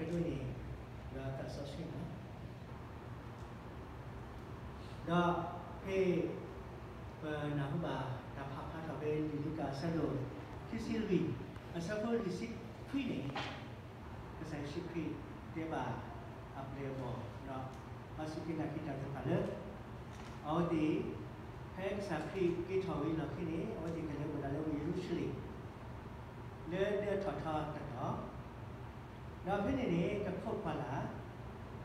ဒ်န့ၣ် ဒီးသးစီဆှံန့ၣ်လီၤ. ဒီးဖဲ ပနၢ်ဟူဘၣ်တၢ်ဖးဖျါထီၣ်ဖဲ လံာ်လူၤကၣ်အဆၢဒိၣ် ခံဆံလွံၢ် အဆၢဖိလွံၢ်ဆံခွံန့ၣ်, ကစၢ်ယ့ၣ်ၡူးခရံာ်တဲဘၣ်အပျဲၢ်အဘီၣ် ဒီးပှၤစူၢ်က့ၤနာ်က့ၤတၢ်သ့ၣ်တဖၣ်လၢ အဝဲသ့ၣ် ဖဲကစၢ်ခရံာ်က့ၤထီၣ်ဝံၤအလီၢ်ခံန့ၣ် အဝဲသ့ၣ်ကလဲၤအိၣ်ဝဲဒၣ်လၢဝ့ၢ်ယရူၤၡလ့ၣ် လၢဒၢထီၣ်ထီတတီၤ, ဒီးဖဲန့ၣ်န့ၣ် ကခိးကွၢ်လၢ်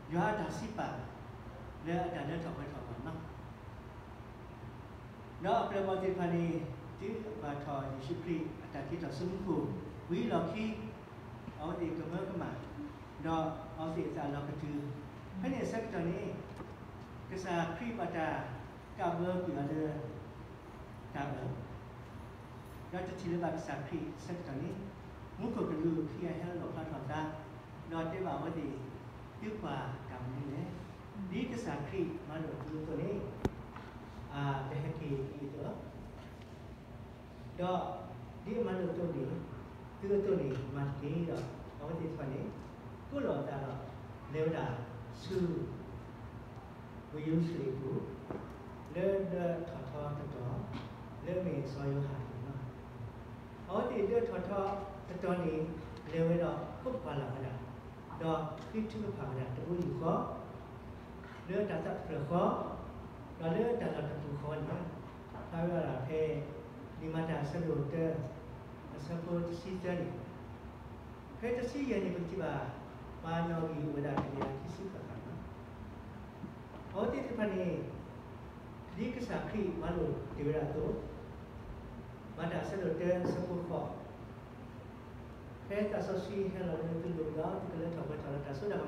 ယွၤအတၢ်စံးပာ် လၢအတၢ်ဒၢထီၣ်ပှဲၤထီၣ်အဂီၢ်န့ၣ်လီၤ. ဒီးအပျဲၢ်အဘီၣ်သ့ၣ်တဖၣ်န့ၣ် တုၤဘၣ်ထီၣ်ယ့ၣ်ၡူးခရံာ်အတၢ်က့ၤထီၣ်ဆူမူခိၣ်ဝံၤအလီၢ်ခံ, အဝဲသ့ၣ်ကမၢကမၣ်, ဒီးအဝဲသ့ၣ်အသးလီၤကတုၤ, ဖဲန့ၣ်အဆၢကတီၢ်န့ၣ် ကစၢ်ခရံာ်ဘၣ်တၢ်ကးဘၢကွံာ်အီၤလၢ တၢ်အၢၣ်, ဒီးတထံၣ်လၢၤဘၣ်ကစၢ်ခရံာ်အဆၢကတီၢ်န့ၣ်, မူခိၣ်ကလူးခံဂၤဟဲလီၤဖျါထီၣ်အသး, ဒီးတဲဘၣ်အဝဲသ့ၣ်, သုကွၢ်တၢ်မနုၤလဲၣ်. ဒ်ကစၢ်ခရံာ်မၤလိာ်သုအသိးန့ၣ်, အတဟဲက့ၤဒ်အသိးလီၤ. ဒီးဒ်အမၤလိာ်အသိးန့ၣ်, သုအသိးန့ၣ်မၤတက့ၢ်. ဒီးအဝဲသ့ၣ်တဖၣ်န့ၣ် ကိးလီၤအသးဒီး လဲၤဝဲဒၣ်ဆူ ဝ့ၢ်ယရူၤၡလ့ၣ်အပူၤ, လၢဒၢထီၣ်ထီတတီၤ, လၢအမ့ၢ်စီၤယိၤဟၣ်န့ၣ်လီၤ. အဝဲသ့ၣ်ဒၢထီၣ်ထီတတီၤန့ၣ် လဲၤဝဲဒီးခိးကွၢ်လၢ်ဝဲဒၣ်, ဒီးဃ့ထုကဖၣ်ဝဲဒၣ်တဘိယူၢ်ဃီ, လၢတၢ်သးတဖျၢၣ်ဃီ, ဒီးလၢတၢ်လီၢ်တပူၤဃီန့ၣ်လီၤ. ဖျါဝဲဒၣ်ဖဲ လံာ်မၤတၢ်အဆၢဒိၣ်တၢ, အဆၢဖိတဆံသၢန့ၣ်, ဖဲတဆံယဲၢ်န့ၣ် ပကထံၣ်ဘၣ် ပှၤနီၣ်ဂံၢ်အိၣ်ဝဲဒၣ်ကယၤခံဆံဃၣ်ဃၣ်န့ၣ်လီၤ. အဝဲသ့ၣ်တဖၣ်န့ၣ် ဒ်ကစၢ်ခရံာ်မၤလိာ်တ့ၢ်ဝဲဒၣ်အသိး, မၤတၢ်အဆၢဒိၣ်တၢအဆၢဖိဃိး, ဖဲသးစီဆှံဟဲလီၤလၢသုလိၤဒီး သုကလၢထီၣ်ပှဲၤထီၣ်လၢတၢ်စိတၢ်ကမီ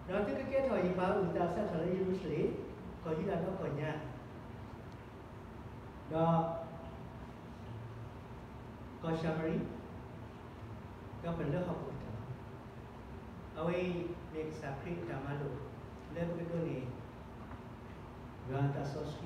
ၤ, ဒီးသုကကဲထီၣ်ယပှၤအုၣ်သးစးထီၣ်လၢယရူၤၡလ့ၣ်, ကီၢ်ယူဒၤဒီးကီၢ်ညါ ဒီး ကီၢ်ၡၤမရံ, ဒီးပလၢဟီၣ်ခိၣ်ကတၢၢ်လီၤ. အဝဲအံၤမ့ၢ်ကစၢ်ခရံာ်အတၢ်မၤလိာ် လၢပကဒိးန့ၢ် ယွၤအသးစီ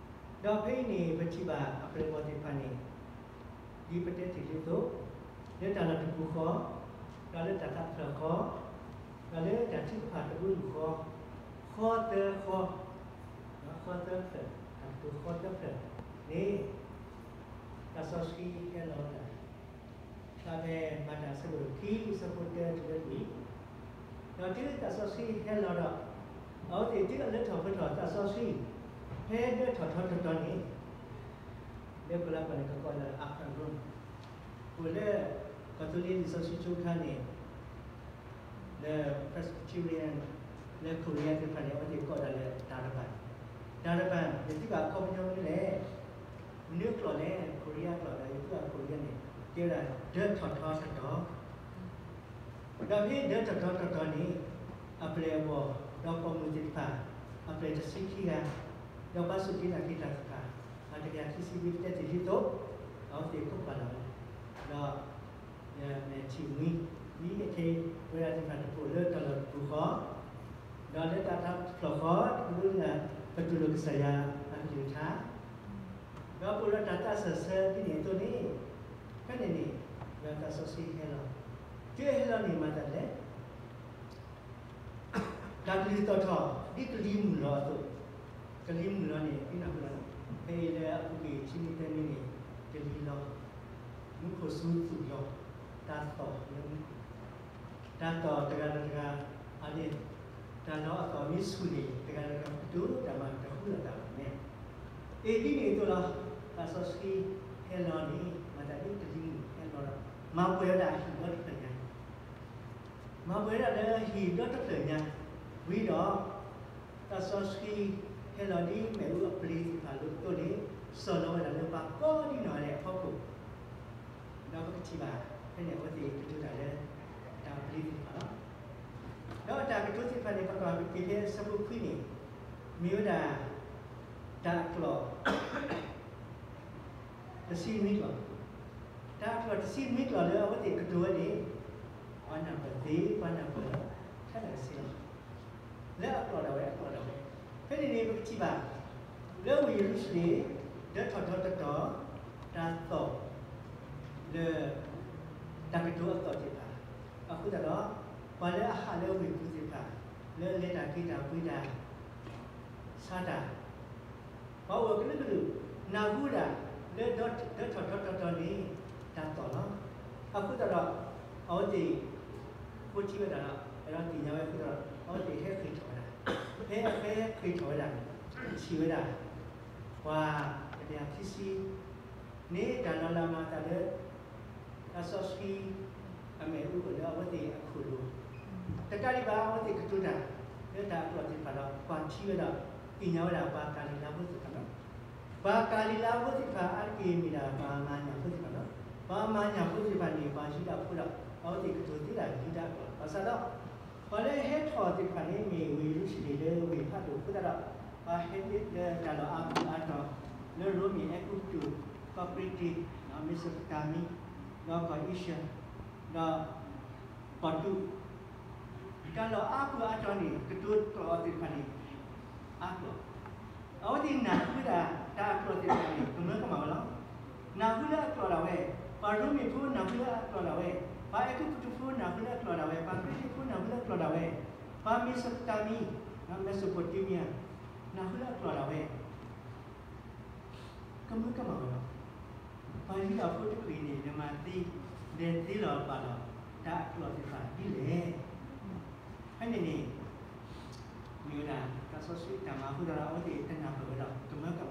ဆှံ, ဒီးဖဲအံၤန့ၣ် ပထံၣ်ဘၣ်အပျဲၢ်အဘီၣ်သ့ၣ်တဖၣ်န့ၣ် ဒ်ပတဲတ့ၢ်လံအသိး, လၢတၢ်လီၢ်တပူၤဃီ, ဒီးလၢတၢ်သးတဖျၢၣ်ဃီ, ဒီးလၢတၢ်ထုကဖၣ်တဘိယူၢ်ဃီ, ဃီသၢဃီ, ဃီသၢဖျၢၣ်, တၢ်ကတိၤဃီသၢဖျၢၣ်န့ၣ် သးစီဆှံဟဲလီၤဝဲဒၣ်, ဖဲမၤတၢ်အဆၢဒိၣ်ခံ အဆၢဖိတၢတုၤလၢလွံၢ်, ဒီးတုၤသးစီဆှံဟဲလီၤဒီး အဝဲသ့ၣ်တုၤအလၢထီၣ်ပှဲၤထီၣ်သးစီဆှံ ဖဲဒၢထီၣ်ထီတတီၤန့ၣ်, လၢပလၢပှၤန့ၣ်ကကိးလၢ upper room, အိၣ်လၢ ကီၢ်သူလ့ၤလံာ်စီဆှံကၠိခါန့ၣ် လၢ Presbyterian လၢ Korea သ့ၣ်တဖၣ်န့ၣ် အဝဲသ့ၣ်ကိးဒၣ်လၢ တၢ်တပၣ်, တၢ်တပၣ် ယသံကွၢ်အခီပညီမနုၤလဲၣ်, မနုၤကျိာ်လဲၣ် Korea ကျိာ်ဒီး ယသံကွၢ် Korea န့ၣ် တဲဝဲဒၣ် ဒၢထီၣ်ထီတတီၤ, ဒီးဖဲဒၢထီၣ်ထီတတီၤန့ၣ် အပျဲၢ်အဘီၣ် ဒီးပိာ်မုၣ်သ့ၣ်တဖၣ် အပျဲၢ်တဆံခံဂၤ, ဒီးပှၤစူၢ်က့ၤနာ်က့ၤတၢ်သ့ၣ်တဖၣ် အတကယၤခံဆံ ဒ်ပတဲတ့ၢ်လံအသိး, အဝဲသ့ၣ်ခိးကွၢ်လၢ်ဝဲ, ဒီး ယမဲာ်ထံၣ်မှံ ဒ်ခဲအံၤ ပဝဲဒၣ်သ့ၣ်တဖၣ်န့ၣ် ပအိၣ်လၢတၢ်လီၢ်တပူၤဃီ, ဒီးလၢတၢ်သးတဖျၢၣ်ဃီ တကဒိလၢ ပတူၢ်လိာ်ကစၢ်ယွၤအကလုၢ်ကထါ, ဒီးပအိၣ်ဒီးတၢ်သးစၢၢ်ဆၢဒ်န့ၣ်အသိးန့ၣ်, ဖဲန့ၣ်န့ၣ် ယွၤသးစီဆှံဟဲလီၤ, တုၤဟဲလီၤန့ၣ်မၤသးဒ်လဲၣ် တၢ်ကလုၢ်သီၣ်ထီၣ် ဒ်ကလံၤမုၢ်လီၤအသိး, ကလံၤမုၢ်လီၤန့ၣ် ဒ်နၢ်ဟူလီၤ, ဖဲအံၤလၢအပူၤကွံာ်ခံနွံသၢနွံန့ၣ် ကလံၤလီၤ, မူခိၣ်စူၤသူၣ်လီၤ, တၢ်သီၣ်လၢမူခိၣ်, တၢ်သီၣ်တဂၤဒီးတဂၤ, အန့ၣ် တၢ်လီၤအသီၣ်မ့ၢ်ဆူၣ်န့ၣ် တဂၤဒီးတဂၤကတိၤတၢ်မၤတဃုလိာ်သးဘၣ်န့ၣ်, အ့ၣ်ဒ်န့ၣ်အသိးလီၤ, သးစီဆှံဟဲလီၤန့ၣ် မၤသးဒ်ကလံၤမုၢ်ဟဲလီၤဒီး မၤပှဲၤဝဲဒၣ်ဟံၣ်ဒီတဖျၢၣ်ညါ မၤပှဲၤဝဲဒၣ်လၢဟံၣ်ဒီတဖျၢၣ်ညါ, ဝံၤဒီး သးစီဆှံဟဲလီၤဒ်မ့ၣ်အူအပျ့ၤသ့ၣ်တဖၣ်အသိးန့ၣ်, စီၤလီၤဝဲဒၣ်လၢပှၤကိးဒ်နီၢ်ဂၤဒဲးအဖီခိၣ်, ဒီးပကထံၣ်ဘၣ် ဖဲန့ၣ်အဝဲသ့ၣ်ကတိၤတၢ်လၢ တၢ်အပျ့ၤသ့ၣ်တဖၣ်လီၤ. ဒီးတၢ်ကတိၤသ့ၣ်တဖၣ်န့ၣ် ပကွၢ်က့ၤဖဲအဆၢဖိခွံန့ၣ်, မ့ၢ်ဝဲဒၣ် တၢ်အကျိာ် တဆံနွံကျိာ်, တၢ်အကျိာ်တဆံနွံကျိာ်လၢအဝဲသ့ၣ်ကတိၤဝဲန့ၣ်, ပှၤနၢ်ပၢၢ်သ့, ပှၤနၢ်ပၢၢ် ခဲလၢာ်ခဲဆ့လီၤ. လၢအကျိာ်ဒၣ်ဝဲ, အကျိာ်ဒၣ်ဝဲ, ဖဲန့ၣ်န့ၣ် ပကထံၣ်ဘၣ် လၢဝ့ၢ်ယရူၤၡလ့ၣ် ဒၢထီၣ်ထီတတီၤ, တၢ်သီၣ် လၢ တၢ်ကတိၤအသီၣ်သ့ၣ်တဖၣ်, အဃိ အဃိသတးဒီး ပှၤလၢအဟးလၢဝ့ၢ်ပူၤသ့ၣ်တဖၣ် လၢလဲၤတၢ်က့ၤတၢ်ပှ့ၤတၢ် ဆါတၢ် ပှၤအိၣ်အကလုာ်ကလုာ် နၢ်ဟူဝဲဒၣ် လၢဒၢထီၣ်ဒီတီတီန့ၣ် တၢ်သီၣ်လီၤ. အဃိသတးဒီး အဝဲသ့ၣ် ဃိထံဝဲဒၣ်ဒီး အဲၣ်ဒိးသ့ၣ်ညါဝဲအဃိသတးဒီး အဝဲသ့ၣ်ဟဲဃ့ၢ်ထီၣ်ဝဲဒၣ်, ဖဲအဟဲဃ့ၢ်ထီၣ်ဝဲဒၣ် ထံၣ်ဝဲဒၣ် ပှၤတကယၤခံဆံ န့ၣ်တၢ်လီၤလးမၤအသးလၢ သးစီဆှံ အမဲာ်အိၣ်လၢအဝဲသ့ၣ်အခိၣ်လိၤ, တကးဒံးဘၣ် အဝဲသ့ၣ်ကတိၤတၢ် လၢတၢ်အကျိာ်သ့ၣ်တဖၣ်ဒီး ကွၢ်ထံဝဲဒၣ် သ့ၣ်ညါဝဲဒၣ်ပှၤကၤလံၤလါဖိသ့ၣ်တဖၣ်လီၤ. ပှၤကၤလံၤလါဖိသ့ၣ်တဖၣ်အါတက့ၢ်မ့ၢ်ဒၣ်ပှၤမၤညၣ်ဖိသ့ၣ်တဖၣ်လီၤ. ပှၤမၤညၣ်ဖိသ့ၣ်တဖၣ်န့ၣ် ပှၤယူဒၤဖိဒီး အဝဲသ့ၣ်ကတိၤသ့ဒၣ်ယူဒၤအကျိာ် ဘၣ်ဆၣ်ဒီး ပှၤလၢဟဲထီၣ်သ့ၣ်တဖၣ်န့ၣ် မ့ၢ်ဝ့ၢ်ယရူၤၡလ့ၣ်လၢဝ့ၢ်ဖးဒိၣ်အဃိသတးဒီး ပှၤဟဲလၢတၢ်လီၢ်အါပူၤအါတီၤ လၢရိမ့ၤ အဲၤကူပတူး ကီၢ်ကရံတံး မ့ၤစပတၤမံ ဒီးကီၢ်အ့ရှၢၣ် ဒီး ကီၢ်တူး တၢ်လီၢ်အါပူၤအါတီၤန့ၣ် ကတိၤကျိာ်သ့ၣ်တဖၣ်န့ၣ် အါကျိာ်, အဝဲသ့ၣ်နၢ်ဟူဝဲဒၣ်တၢ်အကျိာ်သ့ၣ်တဖၣ်န့ၣ် ကမၢကမၣ်ဝဲလီၤ. နၢ်ဟူလၢအကျိာ်ဒၣ်ဝဲ, ပှၤရိမ့ၤဖိနၢ်ဟူလၢအကျိာ်ဒၣ်ဝဲ, ပှၤအဲၤကူပတူးဖိနၢ်ဟူလၢအကျိာ်ဒၣ်ဝဲ, ပှၤကရံတံးဖိနၢ်ဟူလၢအကျိာ်ဒၣ်ဝဲ, ပှၤမ့ၤစပတၤမံ Mesopotamia နၢ်ဟူလၢအကျိာ်ဒၣ်ဝဲ ကမၢကမၣ်ဝဲလီၤ. ပှၤယူဒၤဖိတကလုာ်အံၤန့ၣ် လဲၤမၤသ့, လဲၤသ့လီၤဘၣ်လီၤ တၢ်အကျိာ်သ့ၣ်တဖၣ်ဒ်လဲၣ်. ဖဲန့ၣ်န့ၣ် မ့ၢ်ဝဲဒၣ် သးစီဆှံတၢ်မၤအဃိသတးဒီး အဝဲသ့ၣ်တနၢ်ပၢၢ်ဝဲဒီး ကမၢကမၣ်ဝဲဒၣ်.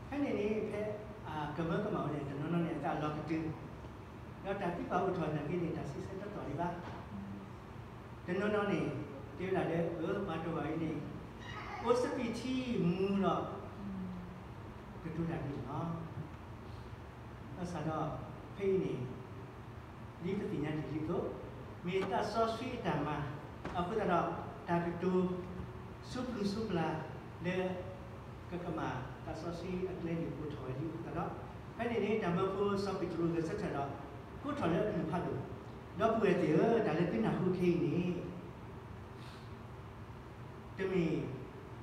ဖဲန့ၣ်န့ၣ် ဖဲအကမၢကမၣ်ဝဲန့ၣ် တနီၤနီၤန့ၣ် အသးလီၤကတၢၢ်, ဒီးတၢ်သံကွၢ်အိၣ်ထီၣ်နာ်က့န့ၣ် တၢ်စံးဆၢတသီၣ်ဒံးဘၣ်. တနီၤနီၤန့ၣ် တဲဝဲဒၣ်လၢ အၢ ပှၤတဂၤအံၤန့ၣ် အိၣ်စပံးထံမူဒီး ကတိၤတၢ်ဒ်န့ၣ်လီၤ. ဘၣ်ဆၣ်ဒီး ဖဲအံၤန့ၣ် ဒ်ပသ့ၣ်ညါတ့ၢ်လံအသိး, မ့ၢ်သးစီဆှံအတၢ်မၤ အဃိသတးဒီး တၢ်ကတိၤ ဆိပျုၤဆိပျၢ်လၢ ကကမၣ်သးစီဆှံအကျဲန့ၣ် အိၣ်ထီၣ်ဝဲလံအဃိသတးဒီး ဖဲန့ၣ်န့ၣ် တၢ်မၢဖိစီၤပ့းတရူးဂဲၤဆၢထၢၣ်ဒီး ကိးထီၣ်လၢအကလုၢ်ဖးဒိၣ်, ဒီပုၢ်ဝဲၢ်သ့ၣ်ဧၢ, တၢ်လၢသုနၢ်ဟူခဲအံၤန့ၣ် တမ့ၢ်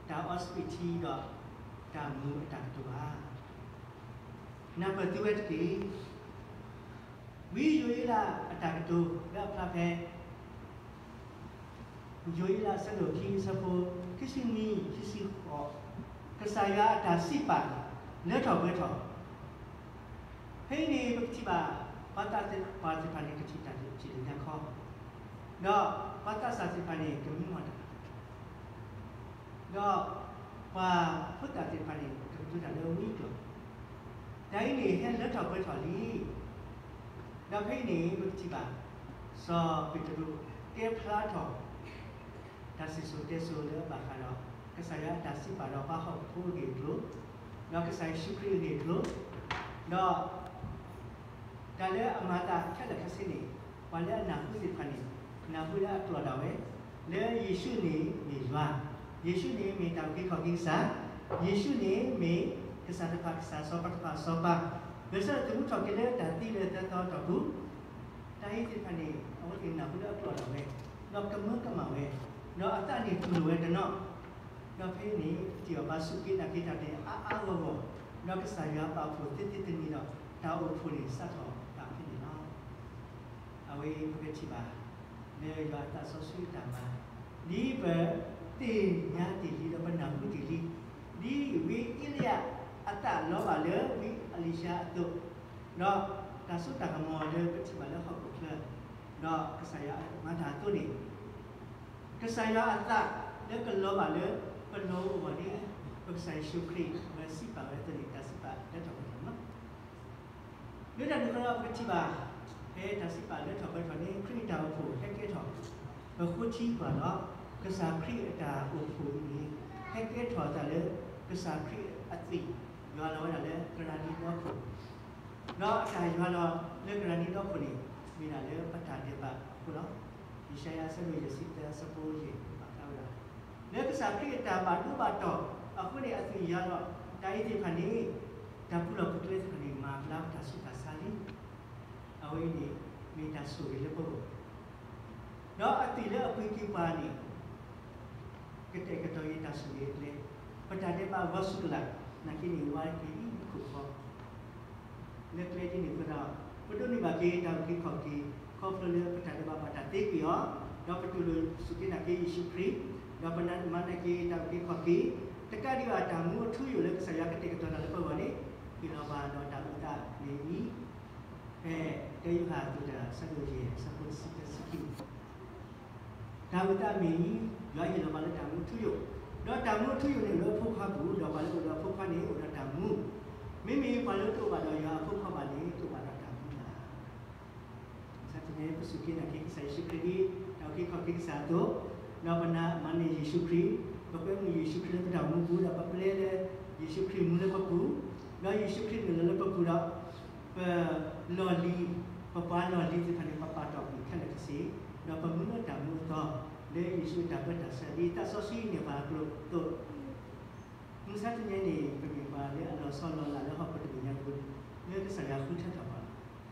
တၢ်အီစပံးထံဒီးတၢ်မူအတၢ်ကတိၤဘၣ်. နၢ်ပၢၢ်သုဝဲတက့ၢ်. ဝံယိၤအ့လးအတၢ်ကတိၤလၢအဖျါဖဲ ယိၤအ့လးအဆၢဒိၣ်ခံအဆၢဖိ ခံဆံနွံ ခံဆံဃိး, ကစၢ်ယွၤအတၢ်စံးပာ် လၢထီၣ်ပှဲၤထီၣ် ဖဲအံၤန့ၣ် ပကထံၣ်ဘၣ် ပှၤသးပှၢ်သ့ၣ်တဖၣ်န့ၣ် ကထံၣ်တၢ်လၢထံၣ်လၢညါခီ, ဒီးပှၤသးစၢ်သ့ၣ်တဖၣ်န့ၣ် ကမံမီၢ်တၢ် ဒီးပှၤဖိသၣ်သ့ၣ်တဖၣ်န့ၣ် ကကတိၤတၢ်လၢဝံအကျိာ်, တၢ်အံၤန့ၣ် ဟဲလၢထီၣ်ပှဲၤထီၣ်လံ. ဒီးဖဲအံၤန့ၣ် ပကထံၣ်ဘၣ် စီၤပ့းတရူး တဲဖျါထီၣ် တၢ်စံၣ်စိၤတဲစိၤလၢအဘၣ်ဃးဒီး ကစၢ်ယွၤအတၢ်စံးပာ်ဒီးပှၤဟီၣ်ခိၣ်ဖိအဂ့ၢ်အကျိၤ, ဒီးကစၢ်ယ့ၣ်ၡူးခရံာ်အဂ့ၢ်အကျိၤ, ဒီး တၢ်လၢအမၤအသးခဲလၢာ်ခဲဆ့န့ၣ် ပှၤလၢအနၢ်ဟူသ့ၣ်တဖၣ်န့ၣ် နၢ်ဟူလၢအကျိာ်ဒၣ်ဝဲ, လၢယ့ၣ်ၡူးန့ၣ်မ့ၢ်ယွၤ, ယ့ၣ်ၡူးန့ၣ်မ့ၢ်တၢ်အုၣ်က့ၤခီၣ်က့ၤကစၢ်, ယ့ၣ်ၡူးန့ၣ်မ့ၢ်ကစၢ်တဖၣ်ကစၢ် စီၤပၤတဖၣ်စီၤပၤ, ဂဲၤဆၢထၢၣ်သမူထီၣ်က့ၤလၢတၢ်သံလၢသၢသီအတီၢ်ပူၤ, တၢ်အံၤသ့ၣ်တဖၣ်န့ၣ် အဝဲသ့ၣ်နၢ်ဟူလၢအကျိာ်ဒၣ်ဝဲ, ဒီးကမၢကမၣ်ဝဲ, ဒီးအသးန့ၣ်တူၢ်လိာ်ဝဲတနီၤ ဒီးဖဲအံၤန့ၣ် ပထံၣ်အီၤဘၣ်စူၢ်က့ၤနာ်က့ၤတၢ်ဒဲးအါအါဂီၢ်ဂီၢ်, ဒီးကစၢ်ယွၤပာ်ဖှိၣ်သ့သ့တနံၤဒီး တၢ်အိၣ်ဖှိၣ်န့ၣ်စးထီၣ်ဘၣ်ဖဲန့ၣ်လီၤ. အဝဲပကထံၣ်ဘၣ် လၢယွၤအသးစီဆှံအတၢ်မၤ, ဒ်ပသ့ၣ်ညါတ့ၢ်လံဒီးပနၢ်ဟူတ့ၢ်လံ, ဒ်ဝံအ့လံယၤအသးလီၤဘၣ်လၢဝံအလံၤၡါအသိး, ဒီးတၢ်စိတၢ်ကမီၤလၢပထံၣ်ဘၣ်လၢဟီၣ်ခိၣ်ချၢ, ဒီးကစၢ်ယွၤမၤတၢ်အသိးန့ၣ် ကစၢ်ယွၤအသးလၢကလီၤဘၣ်လၢပလီၢ်အိၣ်အဂီၢ်န့ၣ် ပကစၢ်ယ့ၣ်ၡူးခရံာ် အဝဲစံးပာ်ဝဲအသိးန့ၣ် တၢ်စံးပာ်လၢထီၣ်ပှဲၤထီၣ်န့ၣ်လီၤ. လၢတၢ်န့ၣ်အဃိဒီး ပကထံၣ်ဘၣ် ဖဲတၢ်စံးပာ်လၢထီၣ်ပှဲၤထီၣ်န့ၣ် ခရံာ်အတၢ်အိၣ်ဖှိၣ်ဟဲကဲထီၣ် ပဃိထံပှၤဒီး ကစၢ်ခရံာ်အတၢ်အိၣ်ဖှိၣ်အံၤန့ၣ် ဟဲကဲထီၣ်အသးလၢ ကစၢ်ခရံာ်အသွံၣ်ယွၤလီၤဝဲဒၣ်လၢကရၢနံဒီခိၣ် ဒီးအတၢ်ယွၤလီၤလၢကရၢနံဒီခိၣ်န့ၣ် မ့ၢ်ဒၣ်လၢပတၢ်ဒဲးဘးအဃိလီၤ. ယၡါယၤအဆၢဒိၣ်ယဲၢ်ဆံသၢအဆၢဖိယဲၢ် ပာ်ဖျါဝဲဒၣ် လၢကစၢ်ခရံာ်အတၢ်ဘၣ်ဒိဘၣ်ထံးအဃိန့ၣ် အသွံၣ်ယွၤလီၤ တၢ်အံၤသ့ၣ်တဖၣ်န့ၣ် တၢ်ပူၤလီၢ်ပူၤကျဲသ့ၣ်တဖၣ်န့ၣ် မၤဘျါပတၢ်ဆူးတၢ်ဆါလံ. အဝဲအံၤန့ၣ် မ့ၢ်တၢ်ဆိၣ်ဂ့ၤလၢပဂီၢ် ဒီးအသွံၣ်လၢအပှ့ၤက့ၤပှၤန့ၣ် ကတဲာ်ကတီၤက့ၤတၢ်ဆိၣ်ဂ့ၤအကျဲ, ပတၢ်ဒဲးဘးဂီၤဆူၣ်ကလာ် နာ်က့န့ၣ် ဝါက့ၤအံၤခိၣ်ခီ လၢကျဲဒ်န့ၣ်အဃိဒီး ပဒိးန့ၢ်ဘၣ်က့ၤတၢ်အုၣ်က့ၤခီၣ်က့ၤ ခီဖျိလၢပတၢ်ဒဲးဘးဘၣ်တၢ် ဒီးပတူၢ်လိာ်စူၢ်က့ၤနာ်က့ၤယ့ၣ်ၡူးခရံာ်, ဒီးပမၤန့ၢ်က့ၤတၢ်အုၣ်က့ၤခီၣ်က့ၤ, တကးဒံးဘၣ်တၢ်မူအထူအယိာ်လၢကစၢ်ယွၤကတဲာ်ကတီၤတၢ်လၢပဂီၢ်န့ၣ်, ဟ့ၣ်လီၤဘၣ်ဒီးတၢ်အုၣ်သးမ့ၢ်အံၤ, ဖဲတၢယိၤဟၣ်အကလုၢ်တၢ်ဆၢဒိၣ်ယဲၢ် အဆၢဖိတဆံတၢ တဆံခံန့ၣ် တၢ်အုၣ်သးမ့ၢ်အံၤ, ယွၤဟ့ၣ်လီၤဘၣ်လၢတၢ်မူအထူအယိာ်, ဒီးတၢ်မူအထူအယိာ်န့ၣ်အိၣ်လၢအဖိခွါအပူၤ, ဒီးပှၤလၢအအိၣ်ဒီးအဖိခွါန့ၣ်အိၣ်ဒီးတၢ်မူ, မ့မ့ၢ်ပှၤလၢတအိၣ်ဘၣ်ဒီးယွၤအဖိခွါဘၣ်န့ၣ် တအိၣ်ဘၣ်ဒီးတၢ်မူဘၣ်. မုၢ်ဆါတနံၤပစူၢ်က့ၤနာ်က့ၤကစၢ်ယ့ၣ်ၡူးခရံာ်ဒ် တၢ်အုၣ်က့ၤခီၣ်က့ၤကစၢ်အသိး, ဒီးပမၤန့ၢ်ယ့ၣ်ၡူးခရံာ်, ပကွဲမုာ်ယ့ၣ်ၡူးခရံာ်လၢပတၢ်အိၣ်မူပူၤ, ဒီးပပျဲလၢယ့ၣ်ၡူးခရံာ်မူလၢပပူၤ, ဒီးယ့ၣ်ၡူးခရံာ်နုာ်လီၤလၢပပူၤဒီး ပလီၢ်လံၤ, ပပှၤလီၢ်လံၤသ့ၣ်တဖၣ်န့ၣ် ပပာ်တီၢ်ကွံာ်ခဲလၢာ်ခဲဆ့, ဒီးပမူလၢတၢ်မူအသီ, လၢယ့ၣ်ၡူးတၢ်ပၢတၢ်ဆှၢ ဒ်သးစီဆှံန့ၢ်ပှၤအကျိာ်အသိး, မုၢ်ဆါတနံၤန့ၣ် ပမ့ၢ်ပှၤလၢအလီၤဆီလီၤလးလၢဟီၣ်ခိၣ်တဘ့ၣ်ညါပူၤ, လၢကစၢ်ယွၤဃုထၢထီၣ်ပှၤလီၤ. ပဃိထံပာ်က့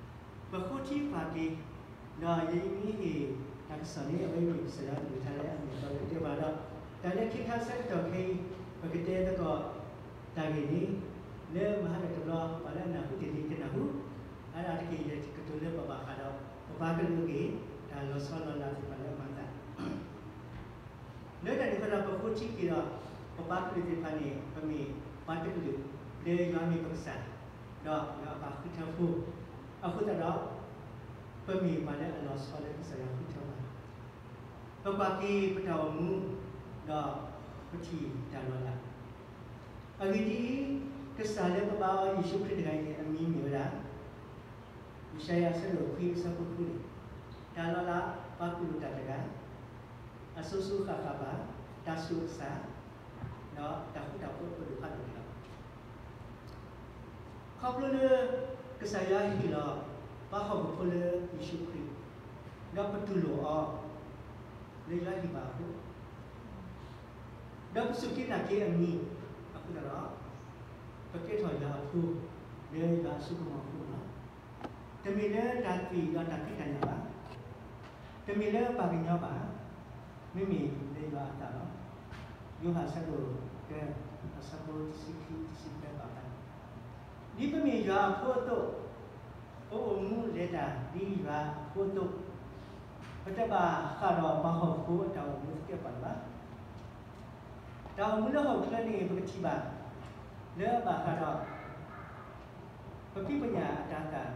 ၤ, ဒီးယမ့ၢ်ဟ့ၣ်တၢ်ကစီၣ်န့ၣ် အဝဲမ့ၢ်ကစၢ်ယွၤအကလုၢ်ကထါလၢအမ့ၢ်အတီလၢတဲဘၣ်ဒီး, တၢ်လၢခံခါဆၢကတီၢ်ခဲအံၤ ပကတဲသကိးတၢ်ဂ့ၢ်န့ၣ်, လၢမဟါတဘျီ ပှၤလၢအနၢ်ဟူတ့ၢ်လံကနၢ်ဟူ, အါဒၣ်တက့ၢ်ယဲၢ်ကတိၤလၢပဘၣ်ဃးဒီး ပပှၤကလုာ်အဂ့ၢ်, တၢ်လီၤဆီလီၤလးသ့ၣ်တဖၣ်လၢအမၤသး လၢတၢ်န့ၣ်အဃိဒီး ပဃိထံက့ၤဒီး ပပှၤကလုာ်သ့ၣ်တဖၣ်န့ၣ် ပမ့ၢ်ပှၤတကလုာ် လၢယွၤမ့ၢ်ပကစၢ်, ဒီးယွၤအပၢ်ဃုထၢဖိ, အဃိသတးဒီး ပမ့ၢ်ပှၤလၢအလီၤဆီလၢကစၢ်ယွၤဃုထၢဘၣ်, ပကွၢ်က့ၤပတၢ်အိၣ်မူ, ဒီးပထံၣ်တၢ်လီၤလး, အဂ့ၢ်ဒ်အံၤ, ကစၢ်လၢပဘါအီၤယ့ၣ်ၡူးခရံာ်တဂၤအံၤန့ၣ် အမံၤမ့ၢ်ဝဲဒၣ် ယၡါယၤအဆၢဒိၣ်ခွံအဆၢဖိဃုန့ၣ်, တၢ်လီၤလး, ပှၤကူၣ်လိာ်တၢ်တဂၤ, အစိၤစိၤဃၣ်ဃၣ်ဘၣ်, တၢ်ဆိၣ်အကစၢ်, ဒီးတၢ်ဃူတၢ်ဖိးအပဒိၣ်ဖးဒိၣ်န့ၣ်လီၤ. ခီဖျိလၢ ကစၢ်ယွၤဟ့ၣ်လီၤ ပှၤဟီၣ်ခိၣ်ဖိလၢယ့ၣ်ၡူးခရံာ်, ဒီးပတူၢ်လိာ်အီၤ လၢယွၤဟ့ၣ်ဘၣ်အဃိ ဒီးပစူၢ်က့ၤနာ်က့ၤအမံၤအဃိသတးဒီး, ပကဲထီၣ်ယွၤအဖိ လၢယွၤအစိကမီၤအဃိန့ၣ်လီၤ. တမ့ၢ်လၢတၢ်သွံၣ်ဒီးတၢ်ဖံးတၢ်ညၣ်ဘၣ်, တမ့ၢ်လၢပှၤကညီဘၣ်, မ့မ့ၢ်လၢယွၤအသးလီၤ. ယိၤဟၣ်အဆၢဒိၣ်တၢ အဆၢဖိတဆံခံ တဆံသၢဘၣ်ဃး ဒ်ပမ့ၢ်ယွၤအဖိအသိး, ပအိၣ်မူလဲၤတၢ်ဒ်ယွၤအဖိအသိး, ပတဘၣ်ဃးဒီးပှၤဟီၣ်ခိၣ်ဖိအတၢ်အိၣ်မူသကဲးပဝးလၢၤဘၣ်. တၢ်အိၣ်မူလၢဟီၣ်ခိၣ်ချၢန့ၣ် ပကထံၣ်ဘၣ် လၢအဘၣ်ဃးဒီး ပဖံးပညၣ်အတၤသၣ်